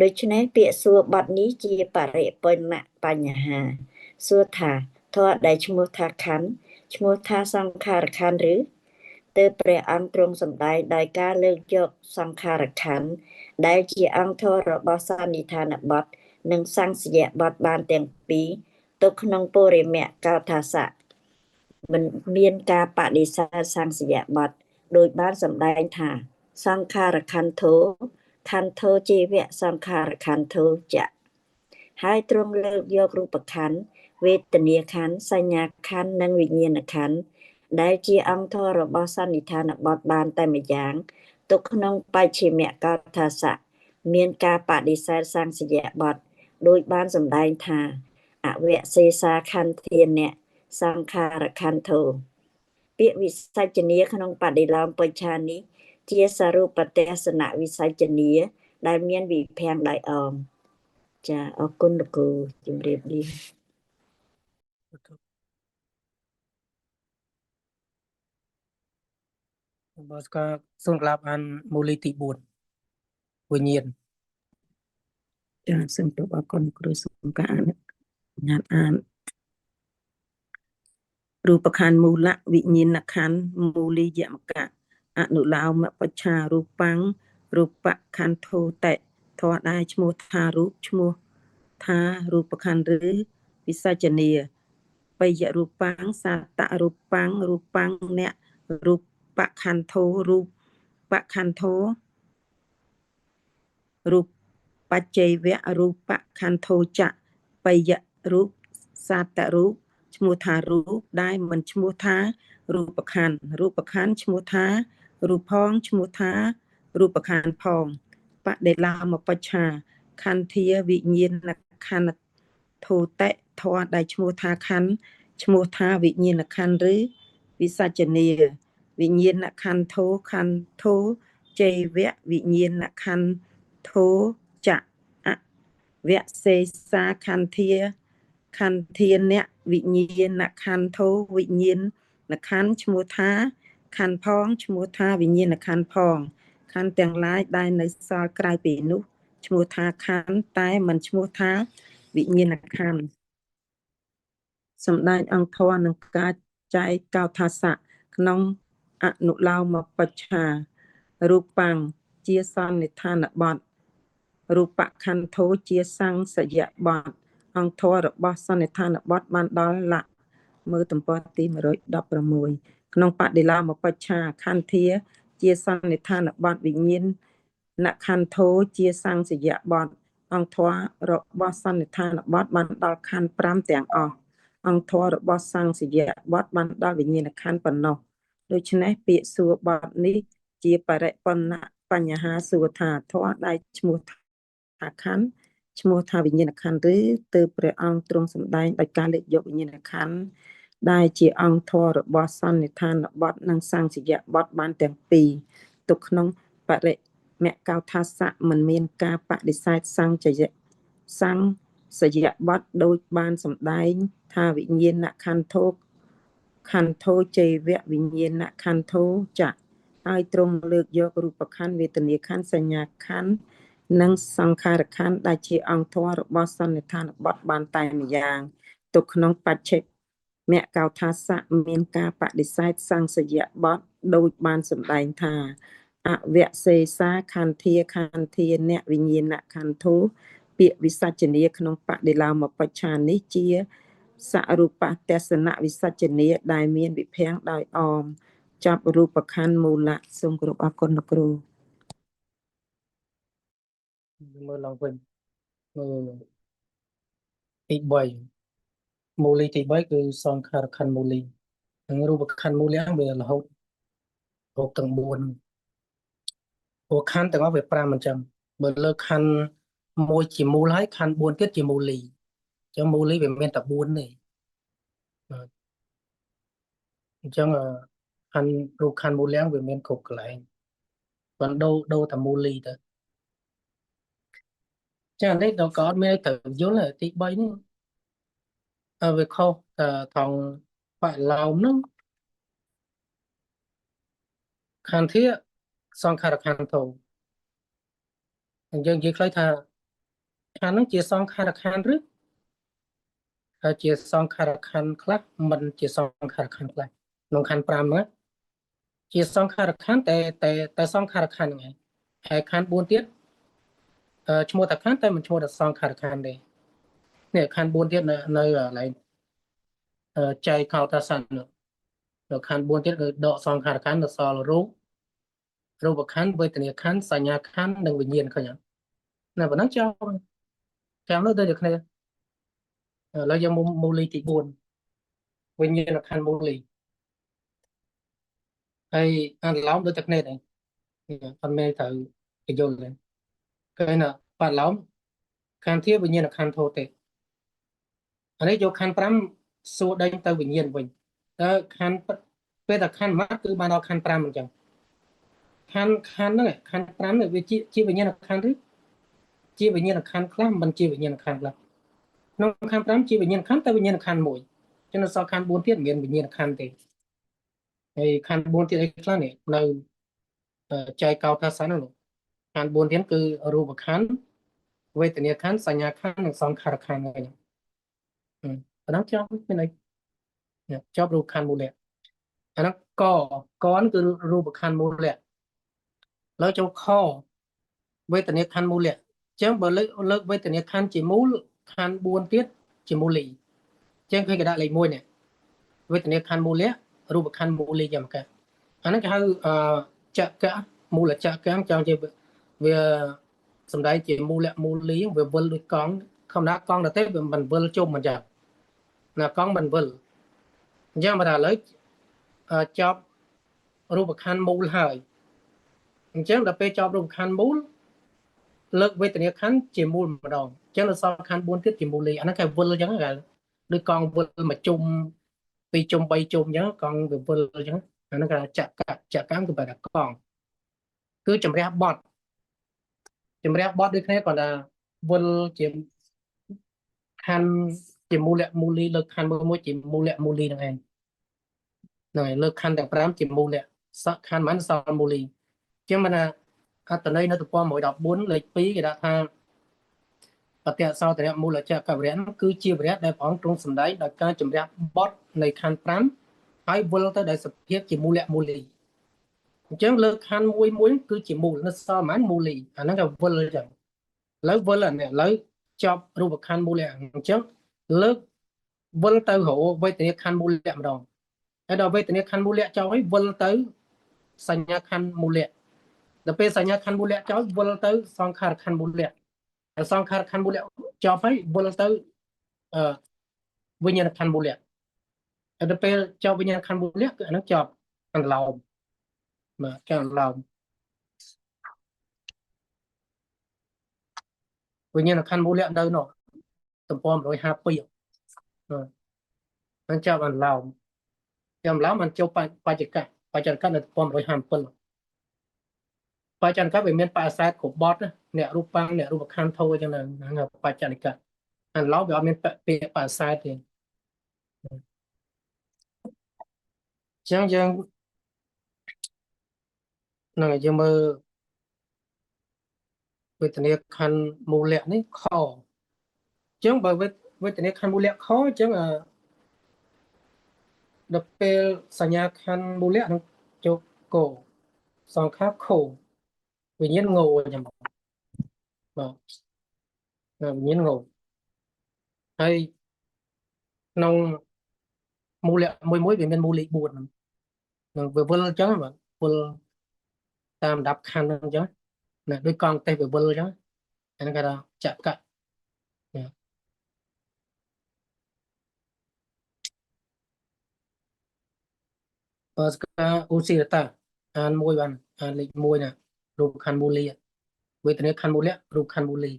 ដូច្នេះពាក្យសួរបទនេះជាបរិបុណបញ្ហាសួរថាធម៌ដែលឈ្មោះថាខណ្ឌឈ្មោះថាសង្ខារខណ្ឌឬទើបព្រះអង្គទ្រង់សម្ដែងដោយការលើកយកសង្ខារខណ្ឌដែលជាអង្គធម៌របស់សន្និដ្ឋានបទនិងសង្សយបទបានទាំងពីរទុកក្នុងពុរិមកោថាសៈមិនមានការបដិសេធសង្សយបទដោយបានសម្ដែងថាសង្ខារខន្ធោខន្ធោជីវៈសង្ខារខន្ធោចៈហើយទ្រង់លើកយករូបខណ្ឌវេទនាខណ្ឌសញ្ញាខណ្ឌនិងវិញ្ញាណខណ្ឌដែលជាអង្គធម៌របស់សន្និដ្ឋានបទបានតែម្យ៉ាងទុកក្នុងបច្ឆិមកោថាសៈមានការបដិសេធសង្សយបទដោយបានសម្ដែងថាអវសេសាខន្ធានៈសង្ខារខន្ធោពាក្យវិសច្ចនីក្នុងបដិឡោមបច្ឆានេះជាសរុបទេសនវិសច្ចនីដែលមានវិភាំងដោយអមចាអរគុណលោកគ្រូជំរាបលា បើស្កាសូមក្លាបអានមូលីទី4វិញ្ញាណ ចាសូមគោរពអរគុណគ្រូសូមការអានញ្ញាតអានរូបខណ្ឌមូលៈវិញ្ញាណខណ្ឌមូលីយមកៈអនុឡោមបច្ឆារូបាំងរូបខន្ធធោតិធម៌ដែលឈ្មោះថារូបឈ្មោះថារូបខណ្ឌឬវិសច្ចនីបយរូបាំងសតរូបាំងរូបាំងអ្នករូបខន្ធោរូបខន្ធោរូបបច្ច័យវៈរូបខន្ធោចៈបយរូបសតរូបឈ្មោះថារូបដែលមិនឈ្មោះថារូបខណ្ឌរូបខណ្ឌឈ្មោះថារូបផងឈ្មោះថារូបខណ្ឌផងបដិឡាមបច្ឆាខន្ធាវិញ្ញាណខណ្ឌធោតិធម៌ដែលឈ្មោះថាខណ្ឌឈ្មោះថាវិញ្ញាណខណ្ឌឬវិសច្ចនីវិញ្ញាណខន្ធោខន្ធោជេវៈវិញ្ញាណខន្ធោចៈអវសេសាខន្ធាខន្ធានៈវិញ្ញាណខន្ធោវិញ្ញាណខណ្ឌឈ្មោះថាខណ្ឌផងឈ្មោះថាវិញ្ញាណខណ្ឌផងខណ្ឌទាំងឡាយដែលនៅសល់ក្រៅពីនោះឈ្មោះថាខណ្ឌតែមិនឈ្មោះថាវិញ្ញាណខណ្ឌសម្ដែងអង្គធម៌នឹងការចែកកោថាសៈក្នុងអនុឡោមបច្ឆារូបាំងជាសន្និដ្ឋានបទរូបខន្ធោជាសង្សយបទអង្គធម៌របស់សន្និដ្ឋានបទបានដល់លៈមើលទំព័រទី116ក្នុងបដិឡោមបច្ឆាខន្ធាជាសន្និដ្ឋានបទវិញ្ញាណខន្ធោជាសង្សយបទអង្គធម៌របស់សន្និដ្ឋានបទបានដល់ខណ្ឌ5ទាំងអស់អង្គធម៌របស់សង្សយបទបានដល់វិញ្ញាណខណ្ឌប៉ុណ្ណោះដូច្នេះពាក្យសួរបទនេះជាបរិបុណ បញ្ហាសួរថាធម៌ដែលឈ្មោះថាខណ្ឌឈ្មោះថាវិញ្ញាណខណ្ឌឬទើបព្រះអង្គទ្រង់សម្ដែងដោយការលើកយកវិញ្ញាណខណ្ឌដែលជាអង្គធម៌របស់សន្និដ្ឋានបទនិងសង្សយបទបានទាំងពីរទុកក្នុងបរិមកោថាសៈមិនមានការបដិសេធសង្ចយសង្សយបទដោយបានសម្ដែងថាវិញ្ញាណខន្ធោខន្ធោចេវៈវិញ្ញាណខន្ធោចៈហើយទ្រង់លើកយករូបខណ្ឌវេទនាខណ្ឌសញ្ញាខណ្ឌនិងសង្ខារខណ្ឌដែលជាអង្គធម៌របស់សន្និដ្ឋានបទបានតែម្យ៉ាងទុកក្នុងបច្ឆិមកោថាសៈមានការបដិសេធសង្សយបទដោយបានសម្ដែងថាអវសេសាខន្ធាខន្ធានវិញ្ញាណខន្ធោពាក្យវិសជ្ជនាក្នុងបដិលោមបច្ឆានេះជាសរូបទស្សនវិសជ្ជនាដែលមានវិភាំងដោយអមចាប់រូបខណ្ឌមូលៈសូមគោរពអរគុណលោកគ្រូ មើលឡើងវិញមើលទី3មូលីទី3គឺសង្ខារខណ្ឌមូលីនិងរូបខណ្ឌមូលៈវារហូតរហូតទាំង4ព្រោះខណ្ឌទាំងអស់វា5អញ្ចឹងបើលើកខណ្ឌមួយជាមូលហើយខណ្ឌ4ទៀតជាមូលីអញ្ចឹងមូលីវាមានតែ4ទេបាទអញ្ចឹងខណ្ឌរូបខណ្ឌមូលៈវាមានគ្រប់កន្លែងបានដូរដូរតែមូលីទៅចានេះដល់ក៏អត់មានត្រូវយល់ទេទី3នេះវាខុសតែថងបឡោមហ្នឹងខន្ធាសង្ខារខន្ធោអញ្ចឹងនិយាយខ្លីថាខណ្ឌហ្នឹងជាសង្ខារខណ្ឌឬហើយជាសង្ខារខណ្ឌខ្លះមិនជាសង្ខារខណ្ឌខ្លះក្នុងខណ្ឌ5ហ្នឹងជាសង្ខារខណ្ឌតែតែតែសង្ខារខណ្ឌហ្នឹងឯងហើយខណ្ឌ4ទៀតឈ្មោះតាខណ្ឌតែមិនឈ្មោះថាសង្ខារខណ្ឌទេនេះខណ្ឌ4ទៀតនៅនៅកន្លែងចែកខោតាសិននៅខណ្ឌ4ទៀតគឺដកសង្ខារខណ្ឌនៅសល់រូបរូបខណ្ឌវេទនាខណ្ឌសញ្ញាខណ្ឌនិងវិញ្ញាណឃើញអត់ណាប៉ុណ្ណឹងចប់ចាំនោះទៅដូចគ្នាឥឡូវយើងមូលីទី4វិញ្ញាណខណ្ឌមូលីហើយអនុឡោមដូចតែគ្នាដែរអត់មានត្រូវពយល់ទេឃើញណាបាត់ឡោមខណ្ឌធាវិញ្ញាណខណ្ឌធោទេអានេះយកខណ្ឌ5សួរដេញទៅវិញ្ញាណវិញតើខណ្ឌពេលតែខណ្ឌម៉ាត់គឺបានដល់ខណ្ឌ5អញ្ចឹងខណ្ឌខណ្ឌហ្នឹងខណ្ឌ5នេះវាជាវិញ្ញាណខណ្ឌឬជាវិញ្ញាណខណ្ឌខ្លះមិនជាវិញ្ញាណខណ្ឌខ្លះក្នុងខណ្ឌ5ជាវិញ្ញាណខណ្ឌតែវិញ្ញាណខណ្ឌមួយចឹងនៅសល់ខណ្ឌ4ទៀតមិនមានវិញ្ញាណខណ្ឌទេហើយខណ្ឌ4ទៀតអីខ្លះនេះនៅចែកកោថាសិននោះខណ្ឌ4ទៀតគឺរូបខណ្ឌវេទនាខណ្ឌសញ្ញាខណ្ឌនិងសង្ខារខណ្ឌហ្នឹងប៉ុណ្ណឹងចប់មានអីចប់រូបខណ្ឌមូលៈអាហ្នឹងកកហ្នឹងគឺរូបខណ្ឌមូលៈឡើយចូលខវេទនាខណ្ឌមូលៈអញ្ចឹងបើលើកលើកវេទនាខណ្ឌជាមូលខណ្ឌ4ទៀតជាមូលីអញ្ចឹងឃើញគេដាក់លេខ1នេះវេទនាខណ្ឌមូលៈរូបខណ្ឌមូលីយ៉ាងម៉េចអាហ្នឹងគេហៅចកៈមូលចកៈចង់ជាវាសំដែងជាមូលៈមូលីវាវិលដូចកង់ធម្មតាកង់ទៅទេវាមិនវិលជុំអញ្ចឹងណាកង់មិនវិលអញ្ចឹងបើថាឥឡូវចប់រូបខណ្ឌមូលហើយអញ្ចឹងដល់ពេលចប់រូបខណ្ឌមូលលើកវេទនាខណ្ឌជាមូលម្ដងអញ្ចឹងនៅសល់ខណ្ឌ4ទៀតជាមូលីអាហ្នឹងគេវិលអញ្ចឹងគេដូចកង់វិលមួយជុំពីរជុំ3ជុំអញ្ចឹងកង់វាវិលអញ្ចឹងអាហ្នឹងគេចកចកម្មគឺបែរថាកង់គឺជំរះបត់ជំរះបត់ដូចគ្នាគាត់ថាវិលជាខណ្ឌជាមូលៈមូលីលើកខណ្ឌមួយមួយជាមូលៈមូលីហ្នឹងឯងហ្នឹងហើយលើកខណ្ឌទាំង5ជាមូលៈសខណ្ឌមិនសល់មូលីជាងមិនថាអត្តន័យនៅទំព័រ114លេខ2គេដាក់ថាបតិសោតរៈមូលចកវរៈគឺជាវរៈដែលព្រះអង្គទ្រង់សម្ដែងដោយការជំរះបត់នៃខណ្ឌ5ហើយវិលទៅដោយសភាពជាមូលៈមូលីអញ្ចឹងលើកខណ្ឌមួយមួយគឺជាមូលនៅសល់ប៉ុន្មានមូលីអាហ្នឹងគេវិលអញ្ចឹងឥឡូវវិលអានេះឥឡូវចប់រូបខណ្ឌមូលៈអញ្ចឹងលើកវិលទៅរកវេទនាខណ្ឌមូលៈម្ដងហើយដល់វេទនាខណ្ឌមូលៈចោលហើយវិលទៅសញ្ញាខណ្ឌមូលៈដល់ពេលសញ្ញាខណ្ឌមូលៈចោលវិលទៅសង្ខារខណ្ឌមូលៈហើយសង្ខារខណ្ឌមូលៈចប់ហើយវិលទៅអឺវិញ្ញាណខណ្ឌមូលៈហើយដល់ពេលចប់វិញ្ញាណខណ្ឌមូលៈគឺអាហ្នឹងចប់អន្លោមបាទចប់អន្លោម វិញ្ញាណខណ្ឌមូលៈនៅនោះទំព័រ152ហ្នឹងចាប់អន្លោមចាំឡោមបានចូលបច្ចកៈបច្ចកៈនៅទំព័រ157បច្ចកៈវាមានបអាសាទគ្រប់បត់ណាអ្នករូបាំងអ្នករូបខណ្ឌធោអញ្ចឹងហ្នឹងបច្ចនិកៈអន្លោមវាអត់មានពាក្យបអាសាទទេអញ្ចឹងយើងហ្នឹងហើយយើងមើលវេទនាខណ្ឌមូលៈនេះខអញ្ចឹងបើវេទនាខណ្ឌមូលៈខអញ្ចឹងអឺដល់ពេលសញ្ញាខណ្ឌមូលៈនឹងចូលកោសង្ខារខោវិញ្ញាណងោអញ្ចឹងបាទវិញ្ញាណងោហើយក្នុងមូលៈមួយមួយវាមានមូលលេខ4ហ្នឹងនឹងវាវិលអញ្ចឹងបាទវិលតាមដាប់ខណ្ឌហ្នឹងអញ្ចឹងណាដូចកង់ទេសវាវិលអញ្ចឹងអាហ្នឹងគេថាចកៈបើស្កាឧសិរតាអានមួយបានអានលេខ1ណារូបខណ្ឌមូលីវេទនាខណ្ឌមូលៈរូបខណ្ឌមូលី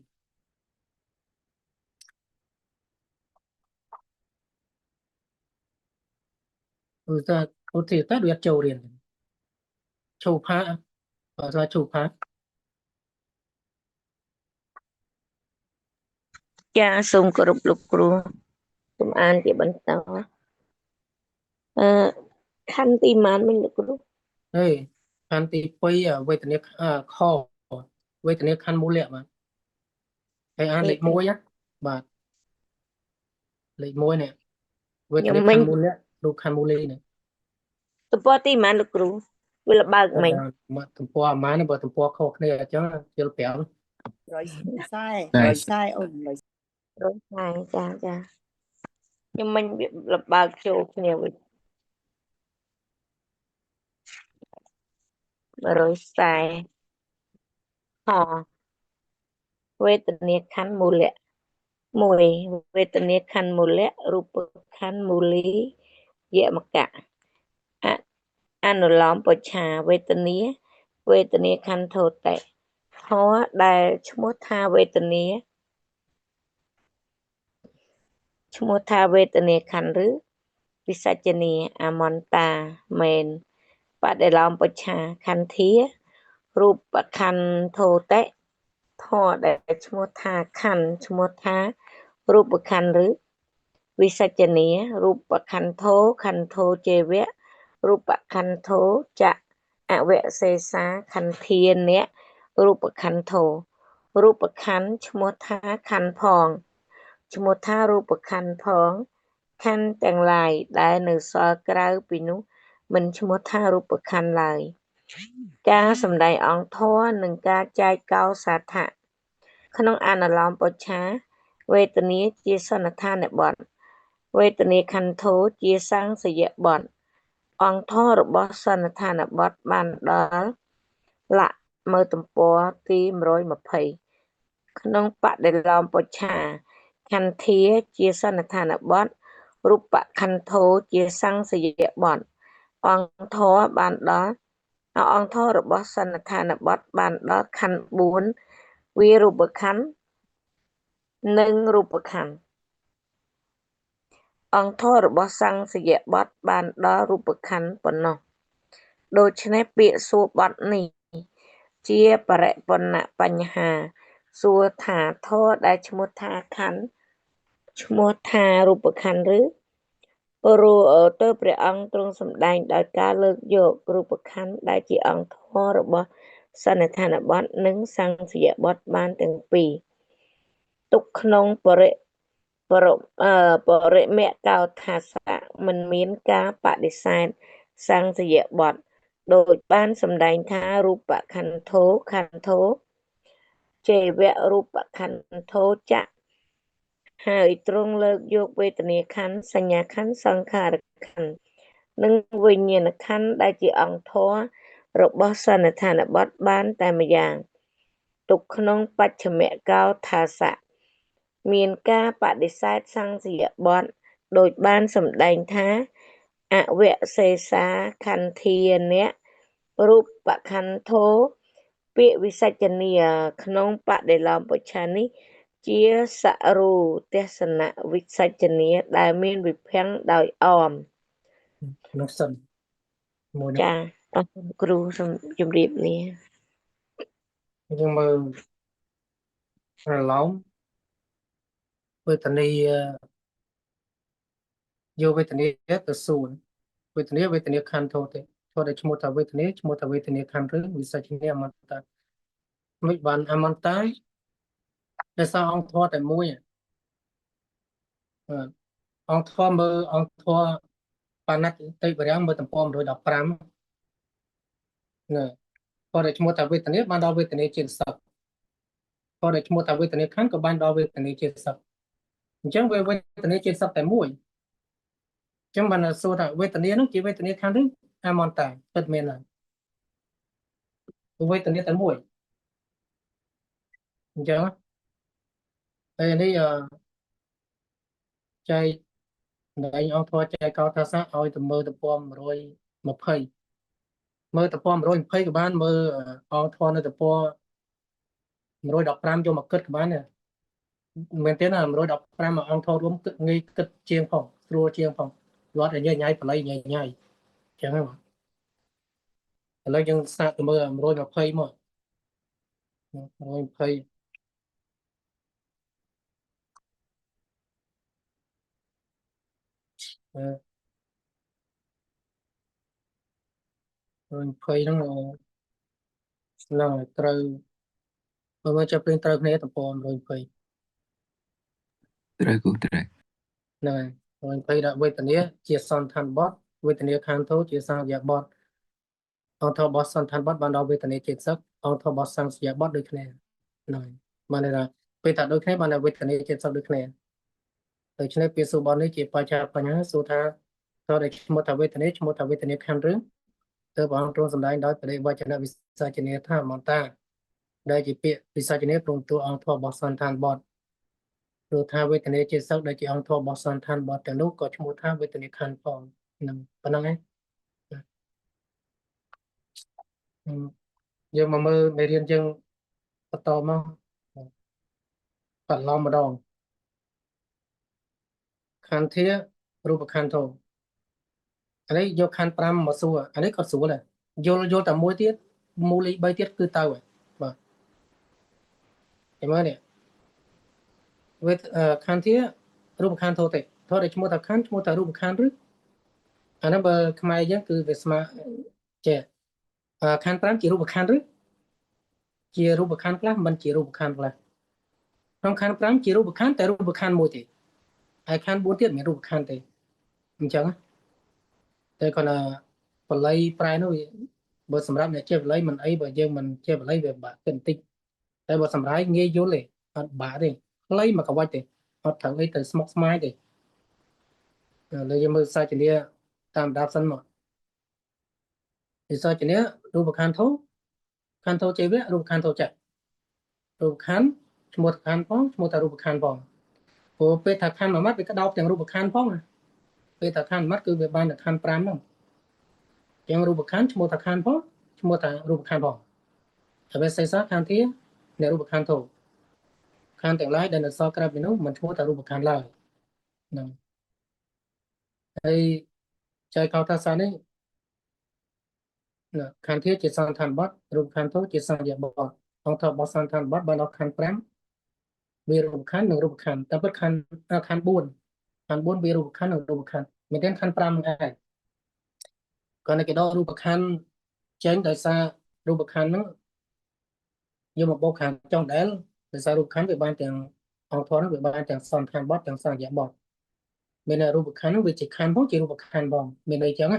ឧស្សាហ៍ឧសិរតាដូចអត់ចូលរៀនឈូផាបើស្វាឈូផា ចាសូមគោរពលោកគ្រូសូមអានជាបន្តអឺខណ្ឌទីម៉ានមិញលោកគ្រូ ហេខណ្ឌទី2វេទនាខវេទនាខណ្ឌមូលៈបាទហើយអានលេខ1ណាបាទលេខ1នេះវេទនាខណ្ឌមូលៈរូបខណ្ឌមូលីនេះ ទំព័រទីម៉ានលោកគ្រូវាលបើកមិញ មកទំព័រអាម៉ានបើទំព័រខុសគ្នាអញ្ចឹងជិល5 140 140អូន140 រយខែចាចាខ្ញុំមិញវាលបើកចូលគ្នាវិញ140ខវេទនាខណ្ឌមូលៈ1វេទនាខណ្ឌមូលៈរូបខណ្ឌមូលីយមកៈអនុលោមបច្ឆាវេទនាវេទនាខណ្ឌធោតិធម៌ដែលឈ្មោះថាវេទនាឈ្មោះថាវេទនាខណ្ឌឬវិសច្ចនីអមន្តាមែនបដិលោមបច្ឆាខន្ធារូបខណ្ឌធោតិធម៌ដែលឈ្មោះថាខណ្ឌឈ្មោះថារូបខណ្ឌឬវិសច្ចនីរូបខណ្ឌធោខណ្ឌធោចេវៈរូបខណ្ឌធោចៈអវសេសាខន្ធានៈរូបខណ្ឌធោរូបខណ្ឌឈ្មោះថាខណ្ឌផងឈ្មោះថារូបខណ្ឌផងខណ្ឌទាំងឡាយដែលនៅសល់ក្រៅពីនោះមិនឈ្មោះថារូបខណ្ឌឡើយការសម្ដែងអង្គធម៌និងការចែកកោសាថៈក្នុងអនុលោមបច្ឆាវេទនាជាសន្និដ្ឋានបទវេទនាខន្ធោជាសង្សយបទអង្គធម៌របស់សន្និដ្ឋានបទបានដល់លៈមើលទំព័រទី120ក្នុងបដិលោមបច្ឆាខន្ធាជាសន្និដ្ឋានបទរូបខន្ធោជាសង្សយបទអង្គធម៌បានដល់អង្គធម៌របស់សន្និដ្ឋានបទបានដល់ខណ្ឌ4វារូបខណ្ឌនិងរូបខណ្ឌអង្គធម៌របស់សង្សយបទបានដល់រូបខណ្ឌប៉ុណ្ណោះដូច្នេះពាក្យសួរបទនេះជាបរិពន្ធបញ្ហាសួរថាធម៌ដែលឈ្មោះថាខណ្ឌឈ្មោះថារូបខណ្ឌឬព្រោះទៅព្រះអង្គទ្រង់សម្ដែងដោយការលើកយករូបខណ្ឌដែលជាអង្គធម៌របស់សន្និដ្ឋានបទនិងសង្សយបទបានទាំងពីរទុកក្នុងបរិបរិមកោថាសៈមិនមានការបដិសេធសង្សយបទដោយបានសម្ដែងថារូបខន្ធោខន្ធោចេវៈរូបខន្ធោចៈហើយទ្រង់លើកយកវេទនាខណ្ឌសញ្ញាខណ្ឌសង្ខារខណ្ឌនិងវិញ្ញាណខណ្ឌដែលជាអង្គធម៌របស់សន្និដ្ឋានបទបានតែម្យ៉ាងទុកក្នុងបច្ចមកោថាសៈមានការបដិសេធសង្សយបទដោយបានសម្ដែងថាអវសេសាខន្ធានៈរូបខន្ធោពាក្យវិសច្ចនីក្នុងបដិលោមបច្ឆានេះ ជាសរូទស្សនៈវិសជ្ជនាដែលមានវិភាំងដោយអម នោះសិនមួយនេះ ចាអរគុណគ្រូសូមជម្រាបលា យើងមើលប្រឡោមវេទនាយកវេទនាទៅសួរវេទនាវេទនាខន្ធោទេធម៌ដែលឈ្មោះថាវេទនាឈ្មោះថាវេទនាខន្ធឬវិសជ្ជនាអមន្តតាមិនបានអមន្តតាដោយសារអង្គធម៌តែមួយអឺអង្គធម៌មើលអង្គធម៌បាណតិវរៈមើលទំព័រ115ណាធម៌ដែលឈ្មោះថាវេទនាបានដល់វេទនាជាសឹកធម៌ដែលឈ្មោះថាវេទនាខន្ធក៏បានដល់វេទនាជាសឹកអញ្ចឹងវាវេទនាជាសឹកតែមួយអញ្ចឹងបានសួរថាវេទនានោះជាវេទនាខន្ធឬអមន្តតាពិតមែនហើយវេទនាតែមួយអញ្ចឹងហើយនេះអឺចែកនៃអង្គធម៌ចែកកោថាសៈឲ្យទៅមើលទំព័រ120មើលទំព័រ120ក៏បានមើលអង្គធម៌នៅទំព័រ115យកមកគិតក៏បានដែរមែនទេណា115អង្គធម៌រួមគិតងាយគិតជាងផងស្រួលជាងផងវត្តឲ្យញ៉ៃញ៉ៃបល័យញ៉ៃញ៉ៃអញ្ចឹងហ្នឹងឥឡូវយើងសាកទៅមើល120មក120អឺ120ហ្នឹងហ្នឹងត្រូវបើមើលចាប់ព្រៀងត្រូវគ្នាទំព័រ120 ត្រូវគូត្រូវ ហ្នឹងហើយ120ដាក់វេទនាជាសន្តានបទវេទនាខន្ធោជាសង្យបទអង្គធម៌របស់សន្តានបទបានដល់វេទនាចេតសិកអង្គធម៌របស់សង្សយបទដូចគ្នាហ្នឹងហើយបានន័យថាពេលថាដូចគ្នាបានថាវេទនាចេតសិកដូចគ្នាដូច្នេះពាក្យសួរបទនេះជាបច្ចាបញ្ហាសួរថាតើដែលឈ្មោះថាវេទនាឈ្មោះថាវេទនាខន្ធឬទើបអង្គទ្រង់សម្ដែងដោយបរិវចនវិសជ្ជនាថាមន្តាដែលជាពាក្យវិសជ្ជនាព្រមតួអង្គធម៌របស់សន្តានបទព្រោះថាវេទនាជាសឹកដែលជាអង្គធម៌របស់សន្តានបទទាំងនោះក៏ឈ្មោះថាវេទនាខន្ធផងហ្នឹងប៉ុណ្ណឹងឯងយើងមកមើលមេរៀនយើងបន្តមកបន្លំម្ដងខន្ធារូបខន្ធោអានេះយកខណ្ឌ5មកសួរអានេះក៏ស្រួលដែរយល់យល់តែមួយទៀតមូលី3ទៀតគឺទៅហើយបាទចាំមើលនេះវេទខន្ធារូបខន្ធោទេធម៌ដែលឈ្មោះថាខណ្ឌឈ្មោះថារូបខណ្ឌឬអានោះបើខ្មែរយើងគឺវាស្មើចេះខណ្ឌ5ជារូបខណ្ឌឬជារូបខណ្ឌខ្លះមិនជារូបខណ្ឌខ្លះក្នុងខណ្ឌ5ជារូបខណ្ឌតែរូបខណ្ឌមួយទេហើយខណ្ឌ4ទៀតមិនមែនរូបខណ្ឌទេអញ្ចឹងតែគាត់ថាបល័យប្រែនោះបើសម្រាប់អ្នកចេះបល័យមិនអីបើយើងមិនចេះបល័យវាបាក់គិតបន្តិចតែបើសម្រាប់ងាយយល់ទេអត់បាក់ទេខ្លីមកកវ៉ាច់ទេអត់ត្រូវអីទៅស្មុកស្មាញទេឥឡូវយើងមើលសាច់នាតាមដាប់សិនមកវិសជ្ជនារូបខន្ធោខន្ធោចេវៈរូបខន្ធោចៈរូបខន្ធឈ្មោះខន្ធផងឈ្មោះថារូបខន្ធផងព្រោះពេលថាខន្ធមួយម៉ាត់វាក្តោបទាំងរូបខន្ធផងណាពេលថាខន្ធមួយម៉ាត់គឺវាបានតែខន្ធ5ហ្នឹងអញ្ចឹងរូបខន្ធឈ្មោះថាខន្ធផងឈ្មោះថារូបខន្ធផងហើយវាសេសាខន្ធាអ្នករូបខន្ធោខន្ធទាំងឡាយដែលនៅសល់ក្រៅពីនោះមិនឈ្មោះថារូបខន្ធឡើយហ្នឹងហើយចែកកោថាសានេះណាខន្ធាជាសន្តានបទរូបខន្ធោជាសង្យបទអង្គធរបស់សន្តានបទបានដល់ខន្ធ5វារូបខន្ធនិងរូបខន្ធតែពិតខន្ធខន្ធ4ខន្ធ4វារូបខន្ធនិងរូបខន្ធមែនទេខន្ធ5ហ្នឹងឯងគាត់នៅគេដករូបខន្ធចេញដោយសាររូបខន្ធហ្នឹងយកមកបូកខាងចុងដែលដោយសាររូបខន្ធវាបានទាំងអង្គធម៌ហ្នឹងវាបានទាំងសន្តានបទទាំងសង្យបទមានន័យរូបខន្ធហ្នឹងវាជាខន្ធផងជារូបខន្ធផងមានន័យចឹងណា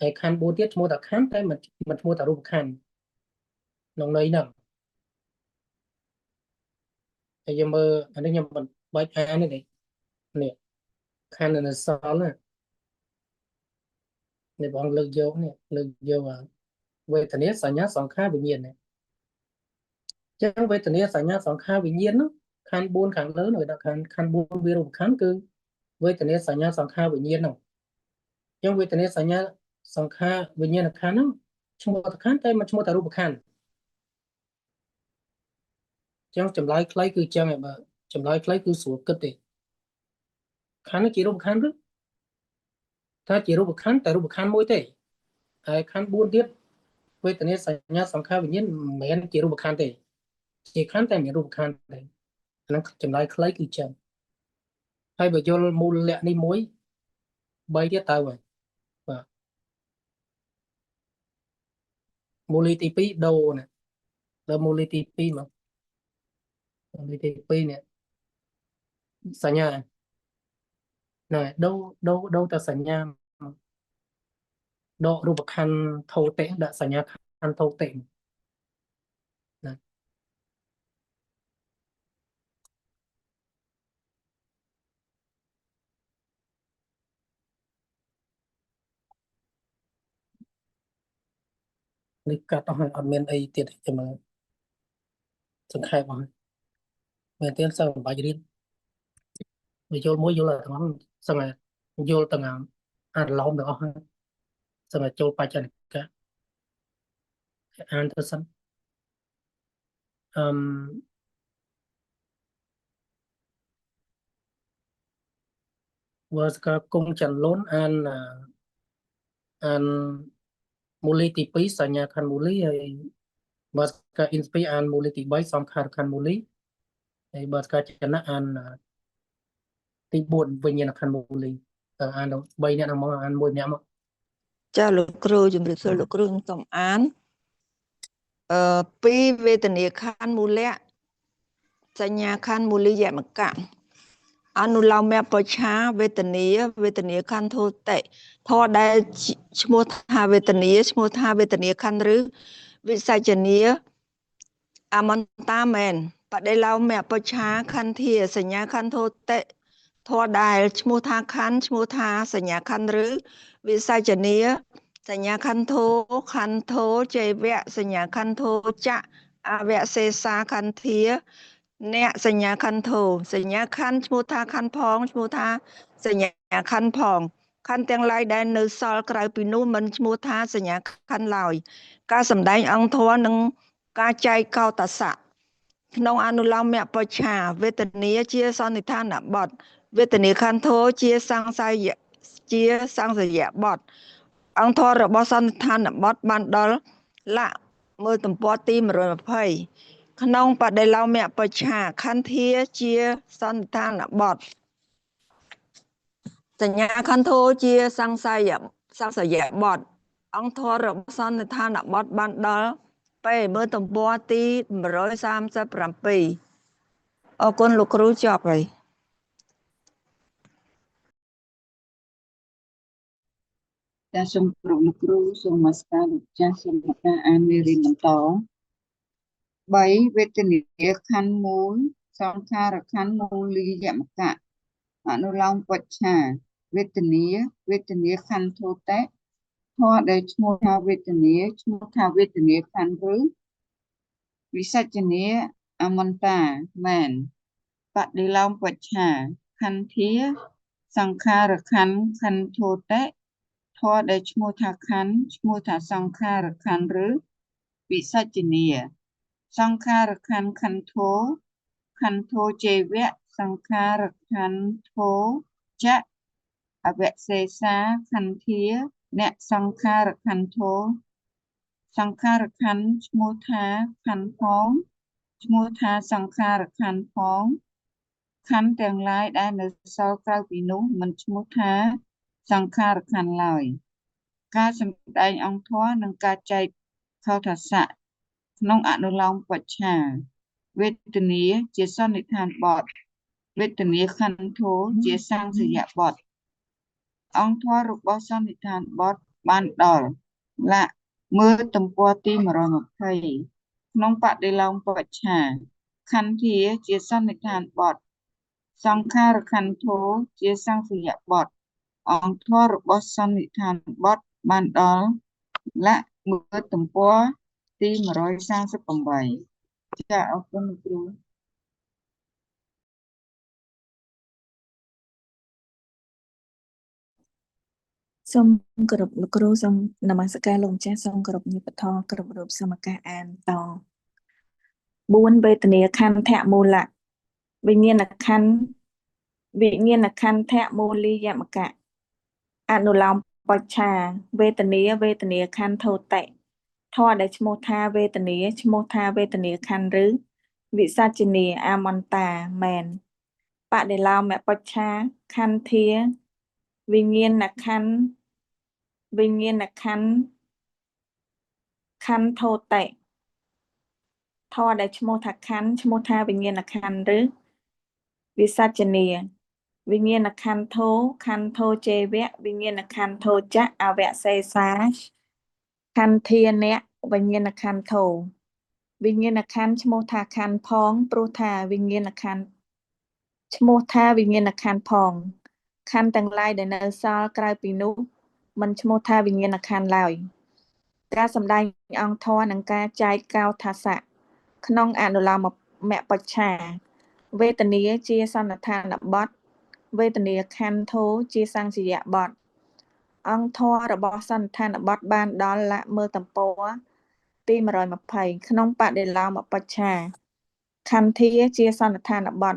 ហើយខន្ធ4ទៀតឈ្មោះថាខន្ធតែមិនឈ្មោះថារូបខន្ធក្នុងន័យហ្នឹងហើយយើងមើលអានេះខ្ញុំមិនបាច់អានទេនេះខន្ធនៅសល់ណានេះបងលើកយកនេះលើកយកវេទនាសញ្ញាសង្ខារវិញ្ញាណនេះចឹងវេទនាសញ្ញាសង្ខារវិញ្ញាណហ្នឹងខន្ធ4ខាងលើនោះដាក់ខន្ធខន្ធ4វារូបខន្ធគឺវេទនាសញ្ញាសង្ខារវិញ្ញាណហ្នឹងចឹងវេទនាសញ្ញាសង្ខារវិញ្ញាណខន្ធហ្នឹងឈ្មោះថាខន្ធតែមិនឈ្មោះថារូបខន្ធចឹងចម្លើយខ្លីគឺចឹងឯងបើ ចម្លើយខ្លីគឺស្រួលគិតទេខណ្ឌនេះជារូបខណ្ឌឬថាជារូបខណ្ឌតែរូបខណ្ឌមួយទេហើយខណ្ឌ4ទៀតវេទនាសញ្ញាសង្ខារវិញ្ញាណមិនមែនជារូបខណ្ឌទេជាខណ្ឌតែមិនមែនរូបខណ្ឌទេអាហ្នឹងចម្លើយខ្លីគឺចឹងហើយបើយល់មូលលក្ខនេះមួយ3ទៀតទៅហើយបាទមូលីទី2ដូណាដល់មូលីទី2មកមូលីទី2នេះសញ្ញាណែដូដូដូទៅសញ្ញាដករូបខណ្ឌធោតិដាក់សញ្ញាខណ្ឌធោតិណានេះកាត់អស់ហើយអត់មានអីទៀតទេចាំមើលសង្ខេបអស់ហើយមែនទេសិស្សមិនបាច់រៀនបើយល់មួយយល់ទាំងអស់សឹងតែយល់ទាំងអាឡោមទាំងអស់ហើយសឹងតែចូលបច្ចនិកៈអានទៅសិនអឹមវស្កាគង់ចន្លូនអានអានមូលីទី2សញ្ញាខណ្ឌមូលីហើយបើស្កាអ៊ីនស្ពីអានមូលីទី3សំខារខណ្ឌមូលីហើយបើស្កាចនៈអានទី4វិញ្ញាណខណ្ឌមូលីតើអានដល់3នាក់ហ្នឹងមកអានមួយម្នាក់មក ចាលោកគ្រូជំរាបសួរលោកគ្រូខ្ញុំសូមអានពីវេទនាខណ្ឌមូលៈសញ្ញាខណ្ឌមូលិយមកៈអនុលោមបច្ឆាវេទនាវេទនាខណ្ឌធោតិធម៌ដែលឈ្មោះថាវេទនាឈ្មោះថាវេទនាខណ្ឌឬវិសច្ចនីអមន្តាមែនបដិលោមបច្ឆាខន្ធាសញ្ញាខណ្ឌធោតិធម៌ដែលឈ្មោះថាខណ្ឌឈ្មោះថាសញ្ញាខណ្ឌឬវិសច្ចនីសញ្ញាខន្ធោខន្ធោចេវៈសញ្ញាខន្ធោចៈអវសេសាខន្ធាអ្នកសញ្ញាខន្ធោសញ្ញាខណ្ឌឈ្មោះថាខណ្ឌផងឈ្មោះថាសញ្ញាខណ្ឌផងខណ្ឌទាំងឡាយដែលនៅសល់ក្រៅពីនោះមិនឈ្មោះថាសញ្ញាខណ្ឌឡើយការសម្ដែងអង្គធម៌និងការចែកកោតសៈក្នុងអនុលោមបច្ឆាវេទនាជាសន្និដ្ឋានបទវេទនាខន្ធោជាសង្ស័យជាសង្សយបទអង្គធម៌របស់សន្និដ្ឋានបទបានដល់លៈមើលទំព័រទី120ក្នុងបដិលោមបច្ឆាខន្ធាជាសន្និដ្ឋានបទសញ្ញាខន្ធោជាសង្ស័យសង្សយបទអង្គធម៌របស់សន្និដ្ឋានបទបានដល់ពេមើលទំព័រទី137អរគុណលោកគ្រូចប់ហើយ ចាសូមគោរពលោកគ្រូសូមនមស្ការលោកចាស់សូមការអានមេរៀនបន្ត3វេទនាខណ្ឌមូលសង្ខារខណ្ឌមូលីយមកៈអនុលោមបច្ឆាវេទនាវេទនាខណ្ឌធោតិធម៌ដែលឈ្មោះថាវេទនាឈ្មោះថាវេទនាខណ្ឌឬវិសច្ចនីអមន្តាមែនបដិលោមបច្ឆាខន្ធាសង្ខារខណ្ឌខន្ធធោតិធម៌ដែលឈ្មោះថាខណ្ឌឈ្មោះថាសង្ខារខណ្ឌឬវិសច្ចនីសង្ខារខណ្ឌខន្ធោខន្ធោចេវៈសង្ខារខន្ធោចៈអវសេសាខន្ធាអ្នកសង្ខារខន្ធោសង្ខារខណ្ឌឈ្មោះថាខណ្ឌផងឈ្មោះថាសង្ខារខណ្ឌផងខណ្ឌទាំងឡាយដែលនៅសល់ក្រៅពីនោះមិនឈ្មោះថាសង្ខារខណ្ឌឡើយការសម្ដែងអង្គធម៌និងការចែកខោថសៈក្នុងអនុលោមបច្ឆាវេទនាជាសន្និដ្ឋានបទវេទនាខន្ធោជាសង្សយបទអង្គធម៌របស់សន្និដ្ឋានបទបានដល់លៈមើលទំព័រទី120ក្នុងបដិលោមបច្ឆាខន្ធាជាសន្និដ្ឋានបទសង្ខារខន្ធោជាសង្សយបទអង្គធម៌របស់សន្និដ្ឋានបទបានដល់លៈមើលទំព័រទី138ចាអរគុណលោកគ្រូ សូមគោរពលោកគ្រូសូមនមស្ការលោកម្ចាស់សូមគោរពញាពធគ្រប់រូបសូមឱកាសអានត4វេទនាខន្ធៈមូលៈ វិញ្ញាណខណ្ឌវិញ្ញាណខន្ធៈមូលីយមកៈអនុលោមបច្ឆាវេទនាវេទនាខន្ធោតិធម៌ដែលឈ្មោះថាវេទនាឈ្មោះថាវេទនាខន្ធឬវិសាចនីអាមន្តាមែនបដិលោមបច្ឆាខន្ធាវិញ្ញាណខណ្ឌវិញ្ញាណខណ្ឌខន្ធោតិធម៌ដែលឈ្មោះថាខណ្ឌឈ្មោះថាវិញ្ញាណខណ្ឌឬវិសាចនីវិញ្ញាណខន្ធោខន្ធោចេវៈវិញ្ញាណខន្ធោចៈអវសេសាខន្ធានៈវិញ្ញាណខន្ធោវិញ្ញាណខណ្ឌឈ្មោះថាខណ្ឌផងព្រោះថាវិញ្ញាណខណ្ឌឈ្មោះថាវិញ្ញាណខណ្ឌផងខណ្ឌទាំងឡាយដែលនៅសល់ក្រៅពីនោះមិនឈ្មោះថាវិញ្ញាណខណ្ឌឡើយការសម្ដែងអង្គធម៌និងការចែកកោថាសៈក្នុងអនុលោមមបច្ឆាវេទនាជាសន្និដ្ឋានបទវេទនាខន្ធោជាសង្សយបទអង្គធម៌របស់សន្និដ្ឋានបទបានដល់លមើលទំព័រទី120ក្នុងបដិលោមបច្ឆាខន្ធាជាសន្និដ្ឋានបទ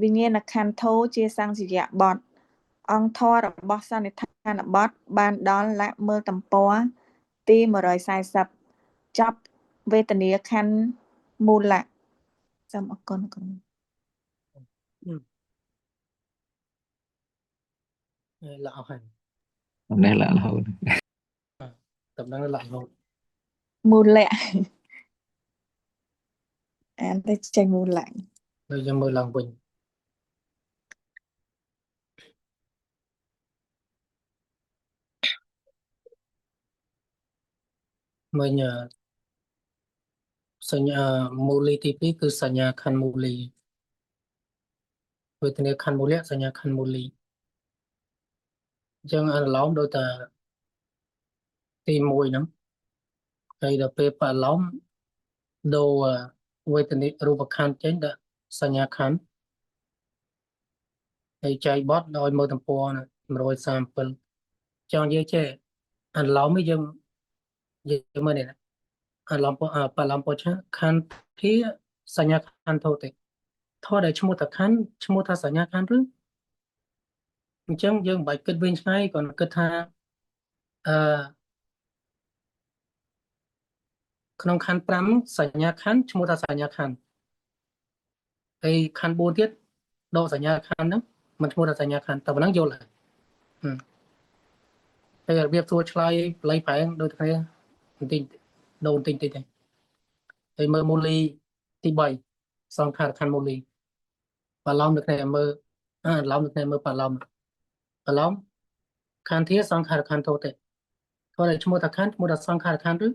វិញ្ញាណខន្ធោជាសង្សយបទអង្គធម៌របស់សន្និដ្ឋានបទបានដល់លមើលទំព័រទី140ចប់វេទនាខណ្ឌមូលៈសូមអរគុណគ្រូ លាក់អស់ហើយ នេះលាក់រហូត តំណឹងលាក់រហូត មូលៈអានទៅចេញមូលៈ នៅយើងមើលឡើងវិញមិញសញ្ញាមូលីទី2គឺសញ្ញាខណ្ឌមូលីវេទនាខណ្ឌមូលៈសញ្ញាខណ្ឌមូលីអញ្ចឹងអនុលោមដោយតាទី1ហ្នឹងហើយដល់ពេលបឡោមដូរវេទនារូបខណ្ឌចេញដាក់សញ្ញាខណ្ឌហើយចែកបត់ដោយមើលទំព័រ137ចង់និយាយចេះអនុលោមនេះយើងមើលនេះអនុលោមបឡោមបច្ឆាខណ្ឌធាសញ្ញាខណ្ឌធោតិធម៌ដែលឈ្មោះថាខណ្ឌឈ្មោះថាសញ្ញាខណ្ឌឬអញ្ចឹងយើងមិនបាច់គិតវិញឆ្ងាយគ្រាន់តែគិតថាអឺក្នុងខណ្ឌ5សញ្ញាខណ្ឌឈ្មោះថាសញ្ញាខណ្ឌហើយខណ្ឌ4ទៀតដកសញ្ញាខណ្ឌហ្នឹងមិនឈ្មោះថាសញ្ញាខណ្ឌតែប៉ុណ្ណឹងយល់ហើយហើយរបៀបសួរឆ្លើយប្លៃប្រែងដូចគ្នាបន្តិចដូនតិចតិចទេហើយមើលមូលីទី3សង្ខារខណ្ឌមូលីបឡោមដូចគ្នាមើលឡោមដូចគ្នាមើលបឡោមបឡោមខណ្ឌធាសង្ខារខណ្ឌធោទេគាត់ឲ្យឈ្មោះថាខណ្ឌឈ្មោះថាសង្ខារខណ្ឌឬ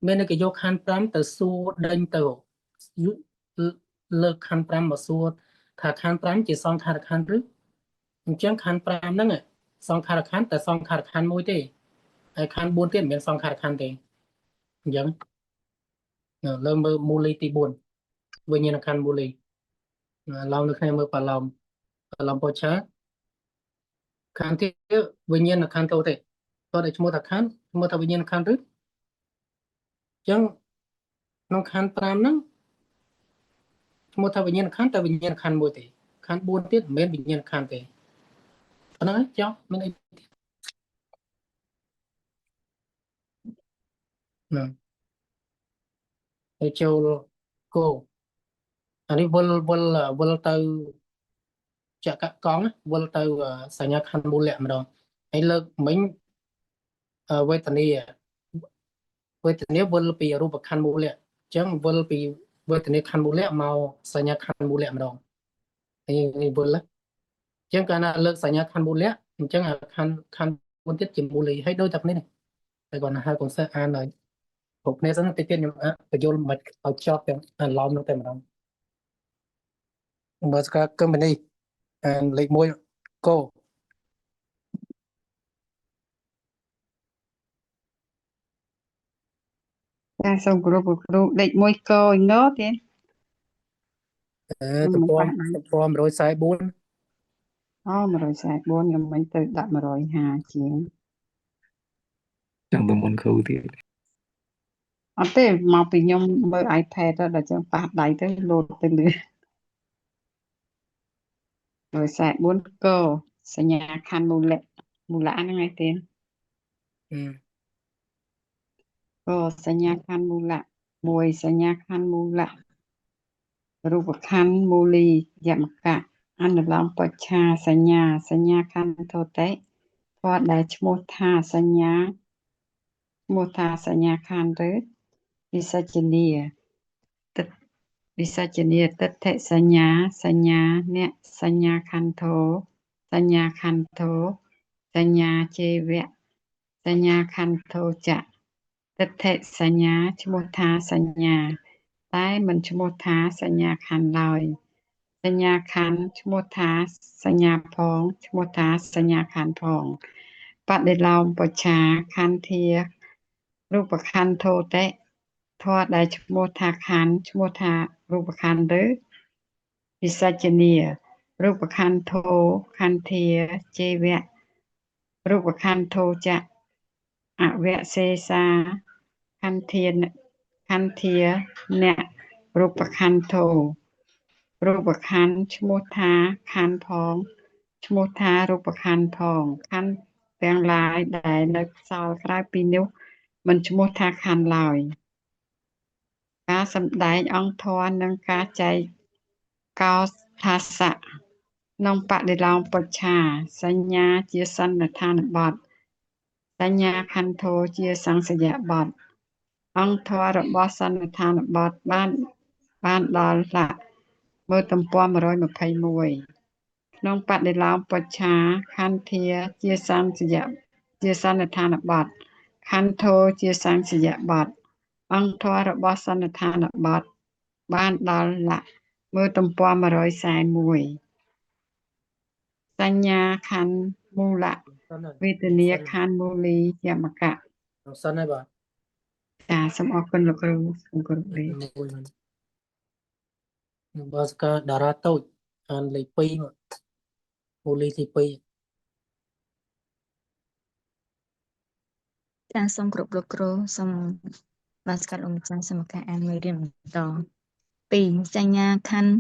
មានតែគេយកខណ្ឌ5ទៅសួរដេញទៅលើកខណ្ឌ5មកសួរថាខណ្ឌ5ជាសង្ខារខណ្ឌឬអញ្ចឹងខណ្ឌ5ហ្នឹងសង្ខារខណ្ឌតែសង្ខារខណ្ឌមួយទេហើយខណ្ឌ4ទៀតមិនមែនសង្ខារខណ្ឌទេអញ្ចឹងលើមើលមូលីទី4វិញ្ញាណខណ្ឌមូលីឡោមនៅគ្នាមើលបឡោមបឡោមបច្ឆាខណ្ឌទីវិញ្ញាណខណ្ឌទៅទេគាត់តែឈ្មោះថាខណ្ឌឈ្មោះថាវិញ្ញាណខណ្ឌឬអញ្ចឹងក្នុងខណ្ឌ5ហ្នឹងឈ្មោះថាវិញ្ញាណខណ្ឌតែវិញ្ញាណខណ្ឌមួយទេខណ្ឌ4ទៀតមិនមែនវិញ្ញាណខណ្ឌទេប៉ុណ្ណឹងចុះមានអីទៀតហ្នឹងហើយចូលគោអានេះវិលវិលវិលទៅចក្រកង់វិលទៅសញ្ញាខណ្ឌមូលៈម្ដងហើយលើកមិញវេទនាវេទនាវិលពីរូបខណ្ឌមូលៈអញ្ចឹងវិលពីវេទនាខណ្ឌមូលៈមកសញ្ញាខណ្ឌមូលៈម្ដងនេះវិលអញ្ចឹងកាលណាលើកសញ្ញាខណ្ឌមូលៈអញ្ចឹងអាខណ្ឌខណ្ឌមួយទៀតជាមូលីហើយដូចតែគ្នានេះតែគាត់ណាហៅកូនសិស្សអានហើយគ្រប់គ្នាសិនតិចទៀតខ្ញុំបញ្យល់មិនឲ្យចប់ទាំងអាឡោមនោះតែម្ដងបើស្កាកឹមនេះអានលេខ1កោ ចាសូមគោរពលោកគ្រូលេខ1កឯងទេ ទំព័រទំព័រ144 អូ144ខ្ញុំមិញទៅដាក់150ជាង ចង់ទៅមុនគ្រូទៀត អត់ទេមកពីខ្ញុំមើល iPad ទៅដល់ចឹងប៉ះដៃទៅលោតទៅលឿន 144កសញ្ញាខណ្ឌមូលៈមូលៈហ្នឹងឯងទេ អឺ កសញ្ញាខណ្ឌមូលៈ1សញ្ញាខណ្ឌមូលៈរូបខណ្ឌមូលីយមកៈអនុឡោមបច្ឆាសញ្ញាសញ្ញាខណ្ឌធតិធម៌ដែលឈ្មោះថាសញ្ញាឈ្មោះថាសញ្ញាខណ្ឌឬវិសជ្ជនីទិវិសជ្ជនីទិដ្ឋិសញ្ញាសញ្ញាអ្នកសញ្ញាខន្ធោសញ្ញាខន្ធោសញ្ញាចេវៈសញ្ញាខន្ធោចៈទិដ្ឋិសញ្ញាឈ្មោះថាសញ្ញា តែមិនឈ្មោះថាសញ្ញាខណ្ឌឡើយសញ្ញាខណ្ឌឈ្មោះថាសញ្ញាផងឈ្មោះថាសញ្ញាខណ្ឌផងបដិឡោមបច្ឆាខន្ធារូបខន្ធោតិធម៌ដែលឈ្មោះថាខណ្ឌឈ្មោះថារូបខណ្ឌឬវិសជ្ជនីរូបខន្ធោខន្ធាចេវៈរូបខន្ធោចៈអវសេសាខន្ធាខន្ធាអ្នករូបខន្ធោរូបខណ្ឌឈ្មោះថាខណ្ឌផងឈ្មោះថារូបខណ្ឌផងខណ្ឌទាំងឡាយដែលនៅសល់ក្រៅពីនោះមិនឈ្មោះថាខណ្ឌឡើយការសម្ដែងអង្គធម៌និងការចែកកោថាសៈក្នុងបដិឡោមបច្ឆាសញ្ញាជាសន្និដ្ឋានបទសញ្ញាខន្ធោជាសង្សយបទអង្គធម៌របស់សន្និដ្ឋានបទបានដល់លៈមើលទំព័រ121ក្នុងបដិឡោមបច្ឆាខន្ធាជាសង្សយជាសន្និដ្ឋានបទខន្ធោជាសង្សយបទអង្គធម៌របស់សន្និដ្ឋានបទបានដល់លៈមើលទំព័រ141សញ្ញាខណ្ឌមូលៈ សិនហើយ វេទនាខណ្ឌមូលីយមកៈ សិនហើយបាទ ចាសូមអរគុណលោកគ្រូសូមគោរពលា មួយមិនបើស្កាតារាតូចអានលេខ2មកមូលីទី2 ចាសូមគោរពលោកគ្រូសូមបានស្កាត់លោកម្ចាស់សូមការអានមេរៀនបន្ត2សញ្ញាខណ្ឌ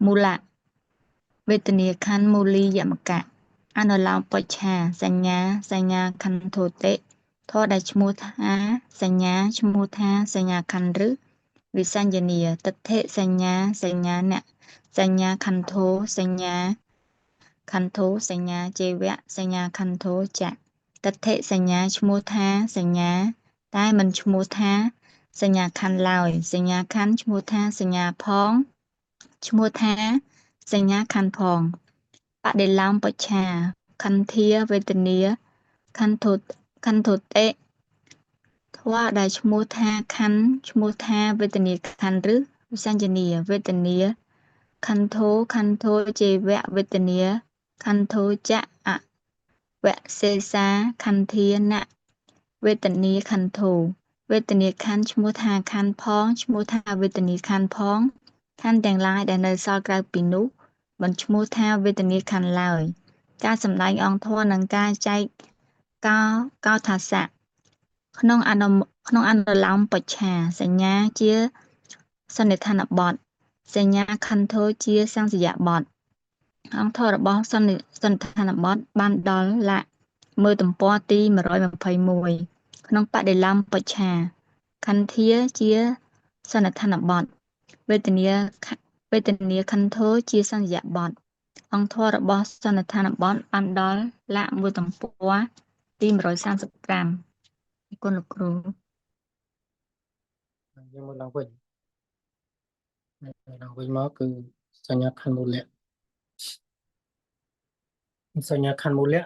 មូលៈវេទនាខណ្ឌមូលីយមកៈអនុឡោមបច្ឆាសញ្ញាសញ្ញាខន្ធោតិធម៌ដែលឈ្មោះថាសញ្ញាឈ្មោះថាសញ្ញាខណ្ឌឬវិសញ្ញនីទិដ្ឋិសញ្ញាសញ្ញាអ្នកសញ្ញាខន្ធោសញ្ញាខន្ធោសញ្ញាចេវៈសញ្ញាខន្ធោចៈទិដ្ឋិសញ្ញាឈ្មោះថាសញ្ញាតែមិនឈ្មោះថាសញ្ញាខណ្ឌឡើយសញ្ញាខណ្ឌឈ្មោះថាសញ្ញាផងឈ្មោះថាសញ្ញាខណ្ឌផងបដិឡោមបច្ឆាខន្ធាវេទនាខន្ធោខន្ធោតិធម៌ដែលឈ្មោះថាខណ្ឌឈ្មោះថាវេទនាខណ្ឌឬវិសញ្ញនីវេទនាខន្ធោខន្ធោចេវៈវេទនាខន្ធោចៈអវសេសាខន្ធានៈវេទនាខន្ធោវេទនាខណ្ឌឈ្មោះថាខណ្ឌផងឈ្មោះថាវេទនាខណ្ឌផងខណ្ឌទាំងឡាយដែលនៅសល់ក្រៅពីនោះមិនឈ្មោះថាវេទនាខណ្ឌឡើយការសម្ដែងអង្គធម៌និងការចែកកោកោថាសៈក្នុងអនុក្នុងអនុឡោមបច្ឆាសញ្ញាជាសន្និដ្ឋានបទសញ្ញាខន្ធោជាសង្សយបទអង្គធម៌របស់សន្និដ្ឋានបទបានដល់លៈមើលទំព័រទី121ក្នុងបដិឡោមបច្ឆាខន្ធាជាសន្និដ្ឋានបទវេទនាវេទនាខន្ធោជាសញ្ញបទអង្គធម៌របស់សន្និដ្ឋានបទបានដល់លៈមួយទំព័រទី135អរគុណលោកគ្រូ យើងមើលឡើងវិញឡើងវិញមកគឺសញ្ញាខណ្ឌមូលៈសញ្ញាខណ្ឌមូលៈ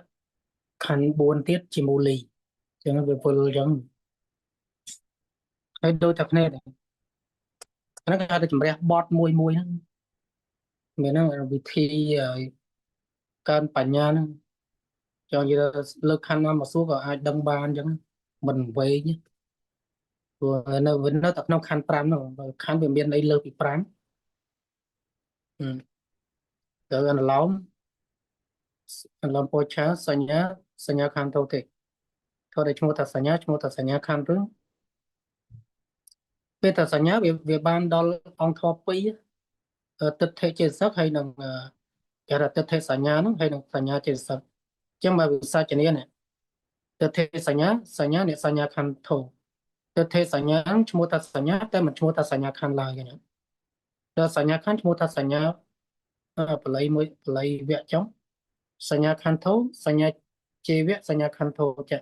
ខណ្ឌ4ទៀតជាមូលីអញ្ចឹងវាវិលអញ្ចឹងហើយដូចតែគ្នាដែរអាហ្នឹងគេហៅថាជំរះបត់មួយមួយហ្នឹងមានហ្នឹងវិធីកើនបញ្ញាហ្នឹងចង់និយាយថាលើកខណ្ឌណាមកសួរក៏អាចដឹងបានអញ្ចឹងមិនវែងព្រោះនៅវានៅតែក្នុងខណ្ឌ5ហ្នឹងបើខណ្ឌវាមានអីលើសពី5ទៅអនុឡោមអនុឡោមពោឆាសញ្ញាសញ្ញាខណ្ឌទៅទេថតតែឈ្មោះថាសញ្ញាឈ្មោះថាសញ្ញាខណ្ឌឬពេលថាសញ្ញាវាបានដល់អង្គធម៌2ទិដ្ឋិចេតសិកហើយនឹង គេថាទិដ្ឋិសញ្ញាហ្នឹងហើយនឹងសញ្ញាចេតសិកអញ្ចឹងមកវិសាចនានេះទិដ្ឋិសញ្ញាសញ្ញាអ្នកសញ្ញាខន្ធធោទិដ្ឋិសញ្ញាហ្នឹងឈ្មោះថាសញ្ញាតែមិនឈ្មោះថាសញ្ញាខន្ធឡើយគេណាដល់សញ្ញាខន្ធឈ្មោះថាសញ្ញាបល័យមួយបល័យវៈចុងសញ្ញាខន្ធធោសញ្ញាជេវៈសញ្ញាខន្ធធោចៈ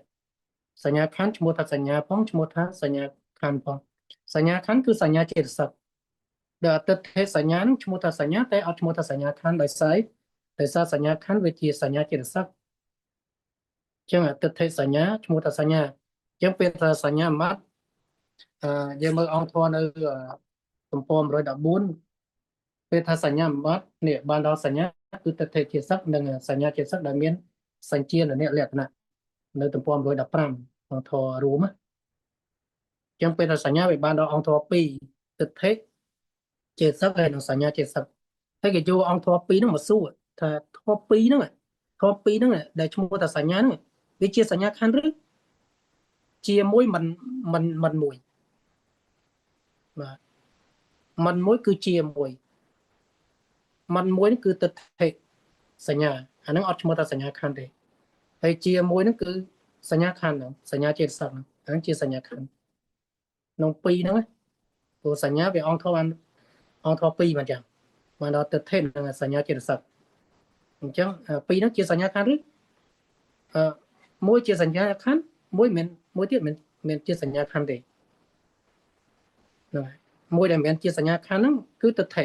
សញ្ញាខន្ធឈ្មោះថាសញ្ញាផងឈ្មោះថាសញ្ញាខន្ធផងសញ្ញាខន្ធគឺសញ្ញាចេតសិកដល់អតិថិសញ្ញានឹងឈ្មោះថាសញ្ញាតែអត់ឈ្មោះថាសញ្ញាខន្ធដោយសារសញ្ញាខន្ធវាជាសញ្ញាចេតសិកចឹងអតិថិសញ្ញាឈ្មោះថាសញ្ញាចឹងពេលថាសញ្ញាម៉ាត់យើងមើលអង្គធម៌នៅទំព័រ114ពេលថាសញ្ញាម៉ាត់នេះបានដល់សញ្ញាគឺទិដ្ឋិជាសិកនិងសញ្ញាជាសិកដែលមានសញ្ជានលក្ខណៈនៅទំព័រ115អង្គធម៌រួមណាចឹងពេលថាសញ្ញាវាបានដល់អង្គធម៌2ទិដ្ឋិចេតសិកហើយនិងសញ្ញាចេតសិកហើយគេយកអង្គធម៌2ហ្នឹងមកសួរថាធម៌2ហ្នឹងធម៌2ហ្នឹងដែលឈ្មោះថាសញ្ញាហ្នឹងវាជាសញ្ញាខណ្ឌឬជាមួយមិនមិនមិនមួយបាទមិនមួយគឺជាមួយមិនមួយហ្នឹងគឺទិដ្ឋិសញ្ញាអាហ្នឹងអត់ឈ្មោះថាសញ្ញាខណ្ឌទេហើយជាមួយហ្នឹងគឺសញ្ញាខណ្ឌហ្នឹងសញ្ញាចេតសិកហ្នឹងអាហ្នឹងជាសញ្ញាខណ្ឌក្នុងពីរហ្នឹងព្រោះសញ្ញាវាអង្គធម៌បានអង្គធម៌2បានចឹងបានដល់ទិដ្ឋិនិងសញ្ញាចេតសិកអញ្ចឹងពីរហ្នឹងជាសញ្ញាខណ្ឌឬអឺមួយជាសញ្ញាខណ្ឌមួយមិនមួយទៀតមិនមិនជាសញ្ញាខណ្ឌទេហ្នឹងហើយមួយដែលមិនជាសញ្ញាខណ្ឌហ្នឹងគឺទិដ្ឋិ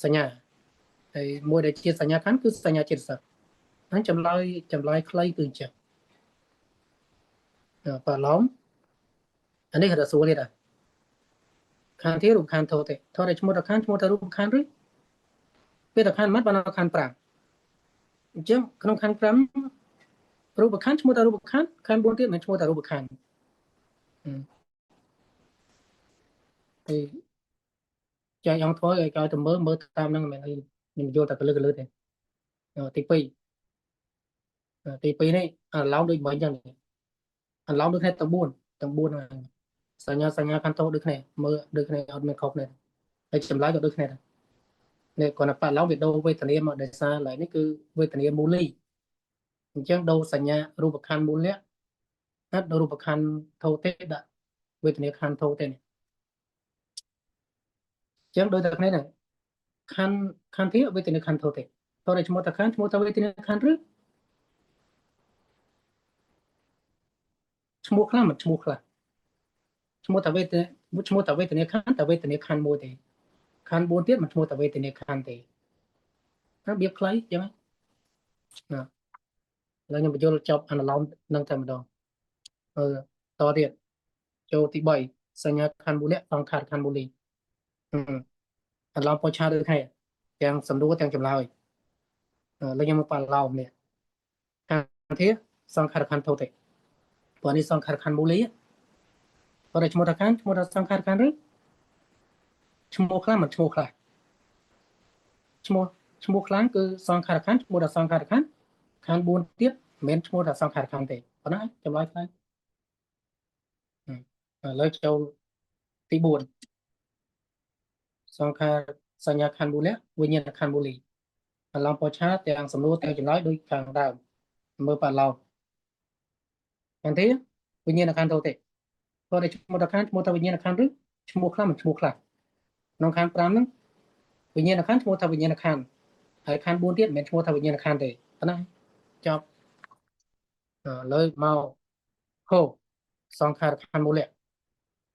សញ្ញាហើយមួយដែលជាសញ្ញាខណ្ឌគឺសញ្ញាចេតសិកហ្នឹងចម្លើយចម្លើយខ្លីគឺអញ្ចឹងបាឡំអានេះគេថាសួរទៀតដែរខណ្ឌធារូបខណ្ឌធោទេធោដែលឈ្មោះថាខណ្ឌឈ្មោះថារូបខណ្ឌឬពេលតែខណ្ឌម៉ាត់បានដល់ខណ្ឌ5អញ្ចឹងក្នុងខណ្ឌ5រូបខណ្ឌឈ្មោះថារូបខណ្ឌខណ្ឌ4ទៀតមិនឈ្មោះថារូបខណ្ឌហើយចែកអង្គធម៌ឲ្យគេទៅមើលមើលតាមហ្នឹងមិនមែនអីខ្ញុំយល់តែកលឹះកលឹះទេទី2ទី2នេះអាឡោមដូចមិញអញ្ចឹងអាឡោមដូចគ្នាទាំង4ទាំង4ហ្នឹងសញ្ញាសញ្ញាខណ្ឌតោដូចគ្នាមើលដូចគ្នាអត់មានខុសគ្នាហើយចម្លើយក៏ដូចគ្នាដែរនេះគាត់ថាប៉ឡោមវាដូរវេទនាមកដោយសារឡើយនេះគឺវេទនាមូលីអញ្ចឹងដូរសញ្ញារូបខណ្ឌមូលៈណាដូររូបខណ្ឌធោទេដាក់វេទនាខណ្ឌធោទេនេះអញ្ចឹងដូចតែគ្នាហ្នឹងខណ្ឌខណ្ឌធាវេទនាខណ្ឌធោទេតោះតែឈ្មោះថាខណ្ឌឈ្មោះថាវេទនាខណ្ឌឬឈ្មោះខ្លះមិនឈ្មោះខ្លះឈ្មោះថាវេទនាឈ្មោះថាវេទនាខណ្ឌតែវេទនាខណ្ឌមួយទេខណ្ឌ4ទៀតមិនឈ្មោះថាវេទនាខណ្ឌទេរបៀបខ្លីអញ្ចឹងណាឥឡូវខ្ញុំបញ្យល់ចប់អនុលោមនឹងតែម្ដងអឺតទៀតចូលទី3សញ្ញាខណ្ឌមូលៈសង្ខារខណ្ឌមូលីអនុលោមបច្ឆាដូចគ្នាទាំងសំដួលទាំងចម្លើយឥឡូវខ្ញុំមកបឡោមនេះខណ្ឌធាសង្ខារខណ្ឌធោទេព្រោះនេះសង្ខារខណ្ឌមូលីព្រោះតែឈ្មោះថាខណ្ឌឈ្មោះថាសង្ខារខណ្ឌឬឈ្មោះខ្លះមិនឈ្មោះខ្លះឈ្មោះឈ្មោះខ្លាំងគឺសង្ខារខណ្ឌឈ្មោះថាសង្ខារខណ្ឌខណ្ឌ4ទៀតមិនមែនឈ្មោះថាសង្ខារខណ្ឌទេប៉ុណ្ណាចម្លើយខ្លះឥឡូវចូលទី4សង្ខារសញ្ញាខណ្ឌមូលៈវិញ្ញាណខណ្ឌមូលីអឡំបច្ឆាទាំងសំណួរទាំងចម្លើយដូចខាងដើមមើលប៉ឡោខណ្ឌទេវិញ្ញាណខណ្ឌទៅទេព្រោះតែឈ្មោះថាខណ្ឌឈ្មោះថាវិញ្ញាណខណ្ឌឬឈ្មោះខ្លះមិនឈ្មោះខ្លះក្នុងខណ្ឌ5ហ្នឹងវិញ្ញាណខណ្ឌឈ្មោះថាវិញ្ញាណខណ្ឌហើយខណ្ឌ4ទៀតមិនមែនឈ្មោះថាវិញ្ញាណខណ្ឌទេប៉ុណ្ណាចប់ឥឡូវមកហូសង្ខារខណ្ឌមូលៈ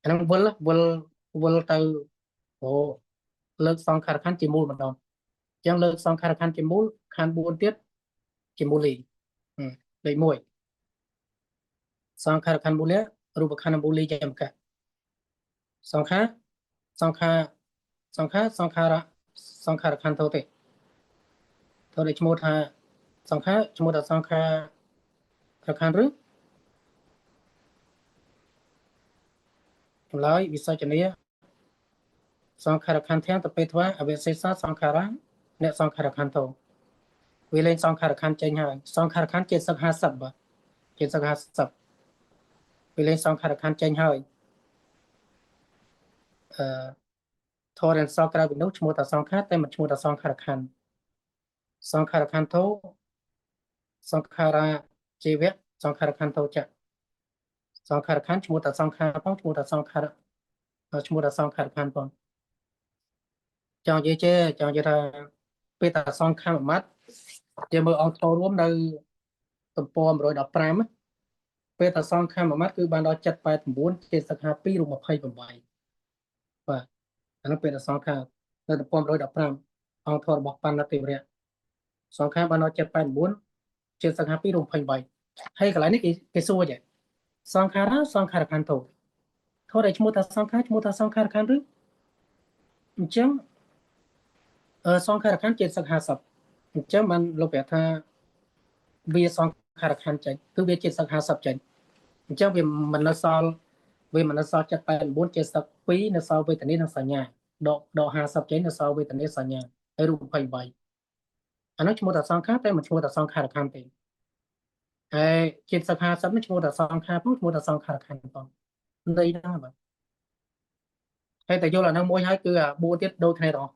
អាហ្នឹងវិលវិលវិលទៅអូលើកសង្ខារខណ្ឌជាមូលម្ដងអញ្ចឹងលើកសង្ខារខណ្ឌជាមូលខណ្ឌ4ទៀតជាមូលីលេខ1សង្ខារខណ្ឌមូលៈរូបខណ្ឌមូលីយមកៈសង្ខារសង្ខារសង្ខារសង្ខារសង្ខារខណ្ឌធោទេធោដែលឈ្មោះថាសង្ខារឈ្មោះថាសង្ខារខណ្ឌឬចម្លើយវិសចនីសង្ខារខណ្ឌធានតពេធ្វាអវសេសាសង្ខារៈអ្នកសង្ខារខណ្ឌធោវាលេងសង្ខារខណ្ឌចេញហើយសង្ខារខណ្ឌចេតសិក50បាទចេតសិក50វាលេងសង្ខារខណ្ឌចេញហើយអឺធររសក្រៅពីនោះឈ្មោះថាសង្ខារតែមិនឈ្មោះថាសង្ខារខណ្ឌ សង្ខារខន្ធោសង្ខារាជីវៈសង្ខារខន្ធោចៈសង្ខារខន្ធឈ្មោះថាសង្ខារផងឈ្មោះថាសង្ខារឈ្មោះថាសង្ខារខន្ធផងចង់និយាយចេចង់និយាយថាពេលតាសង្ខារមួយម៉ាត់យើងមើលអង្គធម៌រួមនៅទំព័រ115ពេលតាសង្ខារមួយម៉ាត់គឺបានដល់789ចេតសិក52រូប28បាទអានោះពេលតាសង្ខារនៅទំព័រ115អង្គធម៌របស់បណ្ណតិវរៈសង្ខារបានដល់789ចេតសិក52រូប28ហើយកន្លែងនេះគេសួរចេះសង្ខារាសង្ខារខន្ធោធម៌ដែលឈ្មោះថាសង្ខារឈ្មោះថាសង្ខារខន្ធឬអញ្ចឹងសង្ខារខន្ធចេតសិក50អញ្ចឹងបានលោកប្រាប់ថាវាសង្ខារខន្ធចេញគឺវាចេតសិក50ចេញអញ្ចឹងវាមិននៅសល់វាមិននៅសល់789ចេតសិក2នៅសល់វេទនានិងសញ្ញាដកដក50ចេញនៅសល់វេទនាសញ្ញាហើយរូប28អានោះឈ្មោះថាសង្ខារតែមិនឈ្មោះថាសង្ខារខន្ធទេហើយចេតសិក50នេះឈ្មោះថាសង្ខារផងឈ្មោះថាសង្ខារខន្ធផងន័យហ្នឹងបាទហើយតែយល់អាហ្នឹងមួយហើយគឺអា4ទៀតដូចគ្នាទាំងអស់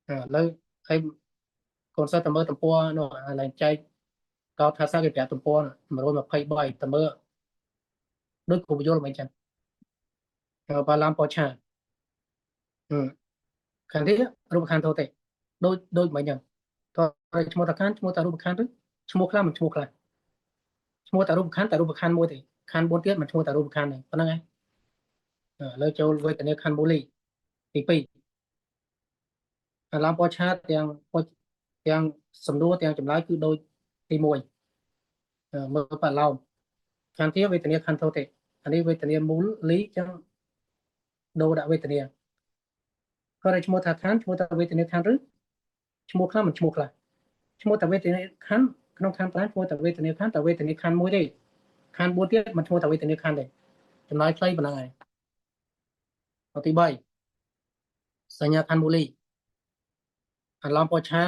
ឥឡូវហើយកូនសិស្សទៅមើលទំព័រនោះអាឡើងចែកកោថាសាគេប្រាប់ទំព័រ123ទៅមើលដូចគ្រូយល់មិនចឹងបាឡាំប៉ឆាខណ្ឌរូបខណ្ឌធោទេដូចដូចមិនចឹងតើឈ្មោះតាខណ្ឌឈ្មោះតារូបខណ្ឌឬឈ្មោះខ្លះមិនឈ្មោះខ្លះឈ្មោះតារូបខណ្ឌតែរូបខណ្ឌមួយទេខណ្ឌ4ទៀតមិនឈ្មោះតារូបខណ្ឌទេប៉ុណ្្នឹងឯងឥឡូវចូលវេទនាខណ្ឌមូលីទី2អាឡំប៉ឆាទាំងទាំងសំណួរទាំងចម្លើយគឺដូចទី1មើលបាឡោមខណ្ឌធាវេទនាខណ្ឌធោទេអានេះវេទនាមូលលីចឹងដូរដាក់វេទនាគាត់ឲ្យឈ្មោះថាខណ្ឌឈ្មោះថាវេទនាខណ្ឌឬឈ្មោះខ្លះមិនឈ្មោះខ្លះឈ្មោះថាវេទនាខណ្ឌក្នុងខណ្ឌ5ឈ្មោះថាវេទនាខណ្ឌតែវេទនាខណ្ឌមួយទេខណ្ឌ4ទៀតមិនឈ្មោះថាវេទនាខណ្ឌទេចម្លើយខ្លីប៉ុណ្ណឹងឯងទី3សញ្ញាខណ្ឌមូលីអាឡំប៉ឆា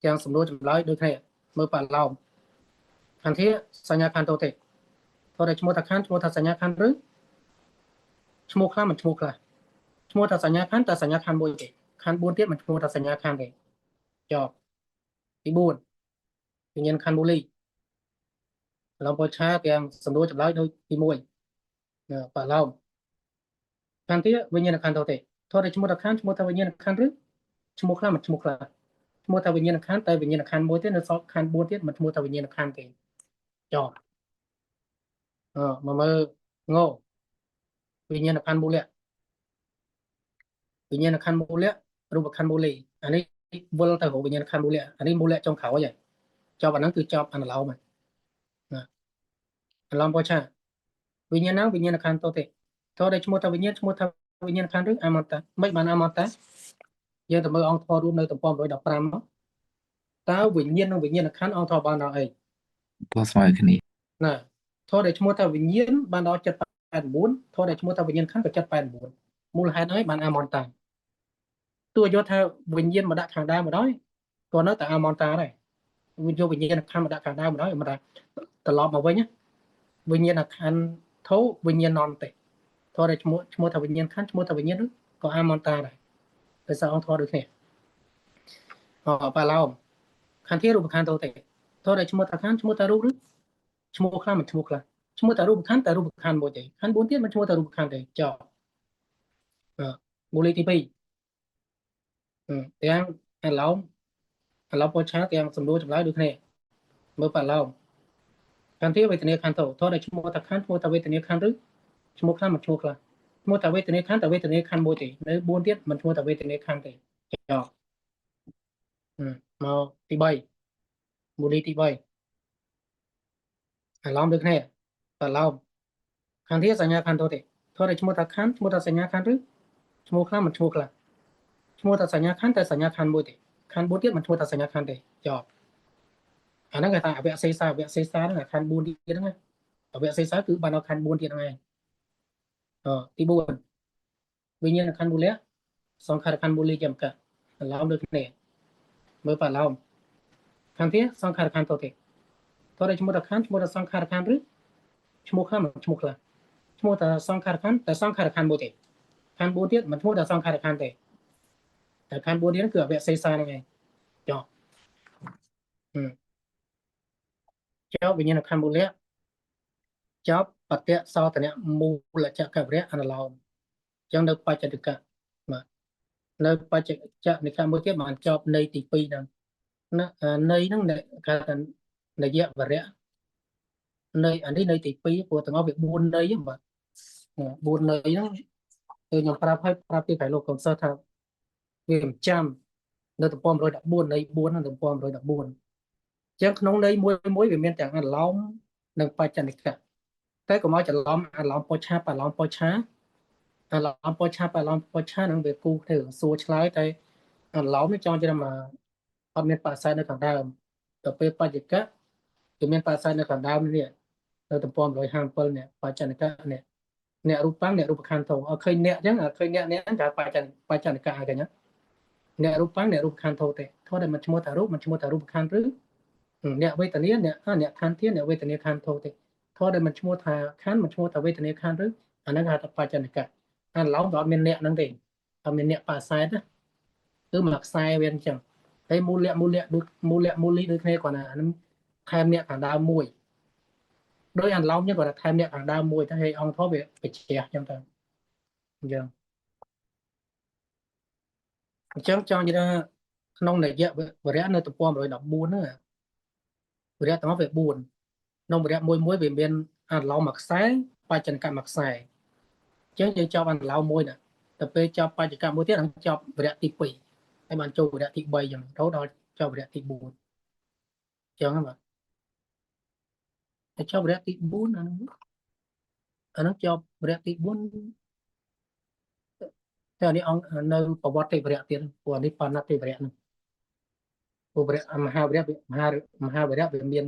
ទាំងសំណួរចម្លើយដូចគ្នាមើលបាឡោមខណ្ឌធាសញ្ញាខណ្ឌតទេធរតែឈ្មោះថាខណ្ឌឈ្មោះថាសញ្ញាខណ្ឌឬឈ្មោះខ្លះមិនឈ្មោះខ្លះឈ្មោះថាសញ្ញាខណ្ឌតែសញ្ញាខណ្ឌមួយទេខណ្ឌ4ទៀតមិនឈ្មោះថាសញ្ញាខណ្ឌទេចប់ទី4វិញ្ញាណខណ្ឌមូលីឡំប៉ឆាទាំងសំណួរចម្លើយដូចទី1បាឡោមខណ្ឌធាវិញ្ញាណខណ្ឌតទេធរតែឈ្មោះថាខណ្ឌឈ្មោះថាវិញ្ញាណខណ្ឌឬឈ្មោះខ្លះមិនឈ្មោះខ្លះឈ្មោះថាវិញ្ញាណខណ្ឌតែវិញ្ញាណខណ្ឌមួយទេនៅសល់ខណ្ឌ4ទៀតមិនឈ្មោះថាវិញ្ញាណខណ្ឌទេចប់មកមើលងវិញ្ញាណខណ្ឌមូលៈវិញ្ញាណខណ្ឌមូលៈរូបខណ្ឌមូលីអានេះវិលទៅរកវិញ្ញាណខណ្ឌមូលៈអានេះមូលៈចុងក្រោយហើយចប់អាហ្នឹងគឺចប់អនុឡោមហើយណាអនុឡោមបឆាវិញ្ញាណវិញ្ញាណខណ្ឌតទេតើដែលឈ្មោះថាវិញ្ញាណឈ្មោះថាវិញ្ញាណខណ្ឌឬអមតៈមិនបានអមតៈយើងទៅមើលអង្គធម៌រួមនៅទំព័រ115មកតើវិញ្ញាណនិងវិញ្ញាណខណ្ឌអង្គធម៌បានដល់អី ធម៌ស្មើគ្នា ណាធម៌ដែលឈ្មោះថាវិញ្ញាណបានដល់789ធម៌ដែលឈ្មោះថាវិញ្ញាណខណ្ឌក៏789មូលហេតុអីបានអមន្តតាទោះយកថាវិញ្ញាណមកដាក់ខាងដើមមកដល់ក៏នៅតែអមន្តតាដែរវិញ្ញាណវិញ្ញាណខណ្ឌមកដាក់ខាងដើមមកដល់មកថាត្រឡប់មកវិញវិញ្ញាណខណ្ឌធោវិញ្ញាណនន្តេធម៌ដែលឈ្មោះថាវិញ្ញាណខណ្ឌឈ្មោះថាវិញ្ញាណក៏អមន្តតាដែរដោយសារអង្គធម៌ដូចគ្នាអបាឡោមខណ្ឌធារូបខណ្ឌតទេធម៌ដែលឈ្មោះថាខណ្ឌឈ្មោះថារូបឬឈ្មោះខ្លះមិនឈ្មោះខ្លះឈ្មោះតែរូបខណ្ឌតែរូបខណ្ឌមួយទេខណ្ឌ4ទៀតមិនឈ្មោះតែរូបខណ្ឌទេចប់មូលីទី2ទាំងអាឡោមអាឡោមពោឆាទាំងសំណួរចម្លើយដូចគ្នាមើលបាឡោមខណ្ឌធាវេទនាខណ្ឌធម៌ដែលឈ្មោះថាខណ្ឌឈ្មោះថាវេទនាខណ្ឌឬឈ្មោះខ្លះមិនឈ្មោះខ្លះឈ្មោះតែវេទនាខណ្ឌតែវេទនាខណ្ឌមួយទេនៅ4ទៀតមិនឈ្មោះតែវេទនាខណ្ឌទេចប់មកទី3មូលីទី3អាឡោមដូចគ្នាបាឡោមខណ្ឌធាសញ្ញាខណ្ឌទេធម៌ដែលឈ្មោះថាខណ្ឌឈ្មោះថាសញ្ញាខណ្ឌឬឈ្មោះខ្លះមិនឈ្មោះខ្លះឈ្មោះថាសញ្ញាខណ្ឌតែសញ្ញាខណ្ឌមួយទេខណ្ឌ4ទៀតមិនឈ្មោះថាសញ្ញាខណ្ឌទេចប់អាហ្នឹងគេថាអវសេសាអវសេសាហ្នឹងអាខណ្ឌ4ទៀតហ្នឹងអវសេសាគឺបានដល់ខណ្ឌ4ទៀតហ្នឹងឯងទី4វិញ្ញាណខណ្ឌមូលៈសង្ខារខណ្ឌមូលីយកអាឡោមដូចគ្នាមើលបាឡោមខណ្ឌធាសង្ខារខណ្ឌតទេតើឈ្មោះថាខណ្ឌឈ្មោះថាសង្ខារខណ្ឌឬឈ្មោះខ្លះមិនឈ្មោះខ្លះឈ្មោះថាសង្ខារខណ្ឌតែសង្ខារខណ្ឌមួយទេខណ្ឌ4ទៀតមិនឈ្មោះថាសង្ខារខណ្ឌទេតែខណ្ឌ4ទៀតគឺអវសេសាហ្នឹងឯងចប់ ចប់វិញ្ញាណខណ្ឌមូលៈចប់បតិសោតនៈមូលចកវរៈអនុលោមអញ្ចឹងនៅបច្ចតិកៈបាទនៅបច្ចចនិកៈមួយទៀតបានចប់នៃទី2ហ្នឹងណានៃហ្នឹងគេថានយវរៈនៃអានេះនៃទី2ព្រោះទាំងអស់វា4នៃបាទ4នៃហ្នឹងគឺខ្ញុំប្រាប់ឲ្យប្រាប់ពីប្រៃលោកកុំសិស្សថាវាមិនចាំនៅទំព័រ114នៃ4នៅទំព័រ114អញ្ចឹងក្នុងនៃមួយមួយវាមានទាំងអនុលោមនិងបច្ចនិកៈតែកុំឲ្យច្រឡំអនុលោមបច្ឆាបឡោមបច្ឆាអនុលោមបច្ឆាបឡោមបច្ឆានឹងវាគូគ្នាសួរឆ្លើយតែអនុលោមនេះចង់ច្រំអត់មានបរិស័ទនៅខាងដើមទៅពេលបច្ចកៈវាមានបរិស័ទនៅខាងដើមនេះនៅទំព័រ157នេះបច្ចនិកៈនេះអ្នករូបាំងអ្នករូបខន្ធធោអត់ឃើញអ្នកអញ្ចឹងអត់ឃើញអ្នកអ្នកហ្នឹងគេបច្ចនិកៈហើយកញ្ញាអ្នករូបាំងអ្នករូបខន្ធធោទេធោះតែមិនឈ្មោះថារូបមិនឈ្មោះថារូបខន្ធឬអ្នកវេទនាអ្នកអ្នកខន្ធធាអ្នកវេទនាខន្ធធោទេធោះតែមិនឈ្មោះថាខន្ធមិនឈ្មោះថាវេទនាខន្ធឬអាហ្នឹងគេហៅថាបច្ចនិកៈអាឡោមក៏អត់មានអ្នកហ្នឹងទេអត់មានអ្នកបកសែតណាគឺមួយខ្សែវាអញ្ចឹងហើយមូលៈមូលៈដូចមូលៈមូលីដូចគ្នាគាត់ណាអាហ្នឹងថែមអ្នកខាងដើមមួយដោយអាឡោមហ្នឹងគាត់ថាថែមអ្នកខាងដើមមួយទៅហើយអង្គធម៌វាបច្ចេះអញ្ចឹងទៅអញ្ចឹងអញ្ចឹងចង់និយាយថាក្នុងនយៈវរៈនៅទំព័រ114ហ្នឹងវរៈទាំងអស់វា4ក្នុងវរៈមួយមួយវាមានអាឡោមមួយខ្សែបច្ចនិកៈមួយខ្សែអញ្ចឹងយើងចប់អាឡោមមួយណាទៅពេលចប់បច្ចកៈមួយទៀតហ្នឹងចប់វរៈទី2ហើយបានចូលវរៈទី3អញ្ចឹងរហូតដល់ចប់វរៈទី4អញ្ចឹងបាទតែចប់វរៈទី4អាហ្នឹងចប់វរៈទី4តែអានេះអង្គនៅប្រវត្តិវរៈទៀតព្រោះអានេះបណ្ណតិវរៈហ្នឹងព្រោះវរៈមហាវរៈមហាវរៈវាមាន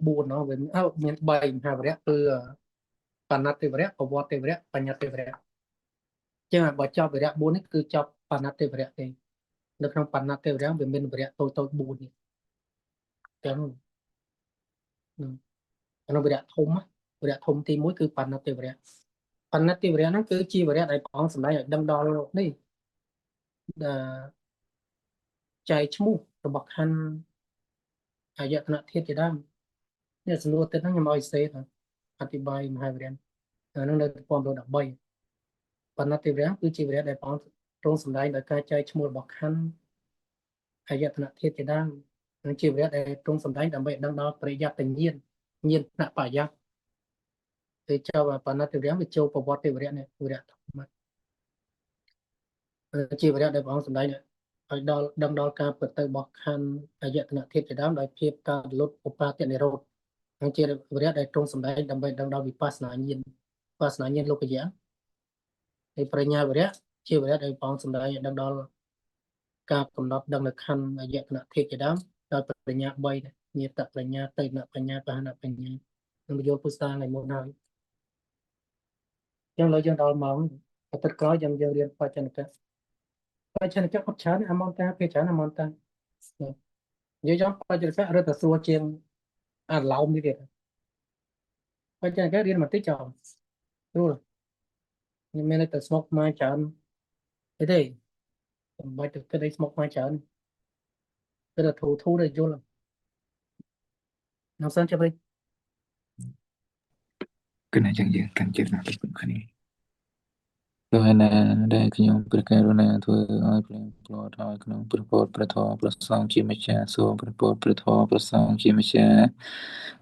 4ណោះវាមាន3មហាវរៈគឺបណ្ណតិវរៈប្រវត្តិវរៈបញ្ញតិវរៈចឹងបើចប់វរៈ4នេះគឺចប់បណ្ណតិវរៈទេនៅក្នុងបណ្ណតិវរៈវាមានវរៈតូចតូច4នេះចឹងក្នុងវរៈធំវរៈធំទី1គឺបណ្ណតិវរៈបណ្ណតិវរៈហ្នឹងគឺជាវរៈដែលព្រះអង្គសម្ដែងឲ្យដឹងដល់នេះដែលចែកឈ្មោះរបស់ខណ្ឌអាយតនធាតុជាដើមនេះសំណួរទៀតហ្នឹងខ្ញុំឲ្យសេថាអធិប្បាយមហាវរៈហ្នឹងនៅទំព័រ113បណ្ណតិវរៈគឺជាវរៈដែលព្រះអង្គទ្រង់សម្ដែងដោយការចែកឈ្មោះរបស់ខណ្ឌអាយតនធាតុជាដើមនឹងជាវរៈដែលទ្រង់សម្ដែងដើម្បីដឹងដល់បរិយត្តិញាណញាណថ្នាក់បរិយត្តិទៅចប់បណ្ណតិវរៈវាចូលប្រវត្តិវរៈនេះវរៈធម្មជាវរៈដែលព្រះអង្គសម្ដែងឲ្យដល់ដឹងដល់ការប្រទៅរបស់ខណ្ឌអាយតនធាតុជាដើមដោយភាពការលុតឧបាទនិរោធនឹងជាវរៈដែលទ្រង់សម្ដែងដើម្បីដឹងដល់វិបស្សនាញាណវិបស្សនាញាណលោកយៈហើយបញ្ញាវរៈជាវរៈដែលព្រះអង្គសម្ដែងឲ្យដឹងដល់ការកំណត់ដឹងនៅខណ្ឌអាយតនធាតុជាដើមដោយបញ្ញា3ញាតបញ្ញាតេនបញ្ញាបហនបញ្ញានឹងបញ្យល់ពុស្សាថ្ងៃមុនហើយចឹងឡើយយើងដល់ម៉ោងអាទិត្យក្រោយយើងរៀនបច្ចនិកៈបច្ចនិកៈអត់ច្រើនអមន្តតាភាច្រើនអមន្តតានិយាយចំបច្ចនិកៈរត់តែស្រួលជាងអាឡោមនេះទៀតបច្ចនិកៈរៀនបន្តិចចោលស្រួលខ្ញុំមានតែស្មុកមកច្រើនអីទេមិនបាច់ទៅគិតអីស្មុកមកច្រើនគឺតែធូធូទៅយល់ខ្ញុំសិនចាប់វិញ គឺណាចឹងយើងកាន់ចិត្តណាស់ពីគ្នាទោះណាដែលខ្ញុំព្រះករុណាធ្វើឲ្យភ្លៀងភ្លាត់ឲ្យក្នុងព្រះពុទ្ធព្រះធម៌ព្រះសង្ឃជាម្ចាស់សូមព្រះពុទ្ធព្រះធម៌ព្រះសង្ឃជាម្ចាស់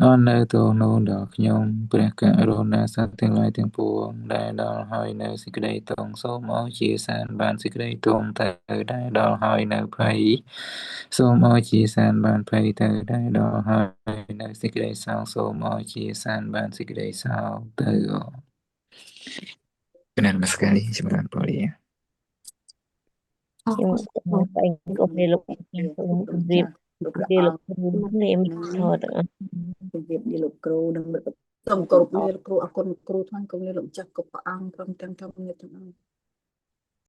អរនៅទោសនោះដល់ខ្ញុំព្រះករុណាសត្វទាំងឡាយទាំងពួងដែលដល់ហើយនៅសេចក្តីតងសូមឲ្យជាសានបានសេចក្តីតងទៅដែលដល់ហើយនៅភ័យសូមឲ្យជាសានបានភ័យទៅដែលដល់ហើយនៅសេចក្តីសោកសូមឲ្យជាសានបានសេចក្តីសោកទៅគណៈនមស្ការចម្រើនពរលា អរ ខ្ញុំ គុណ សូមតែគុំនេះលោកសូមជម្រាប លោកព្រះ លា អង្គ លោកគ្រូនាមធម៌ទាំងអស់ ជម្រាបលាលោកគ្រូនិងមិត្ត សូមគោរពលាលោកគ្រូអរគុណគ្រូថ្លៃគុំលាលោកម្ចាស់គ្រប់ព្រះអង្គព្រមទាំងធម្មញាតិទាំងអស់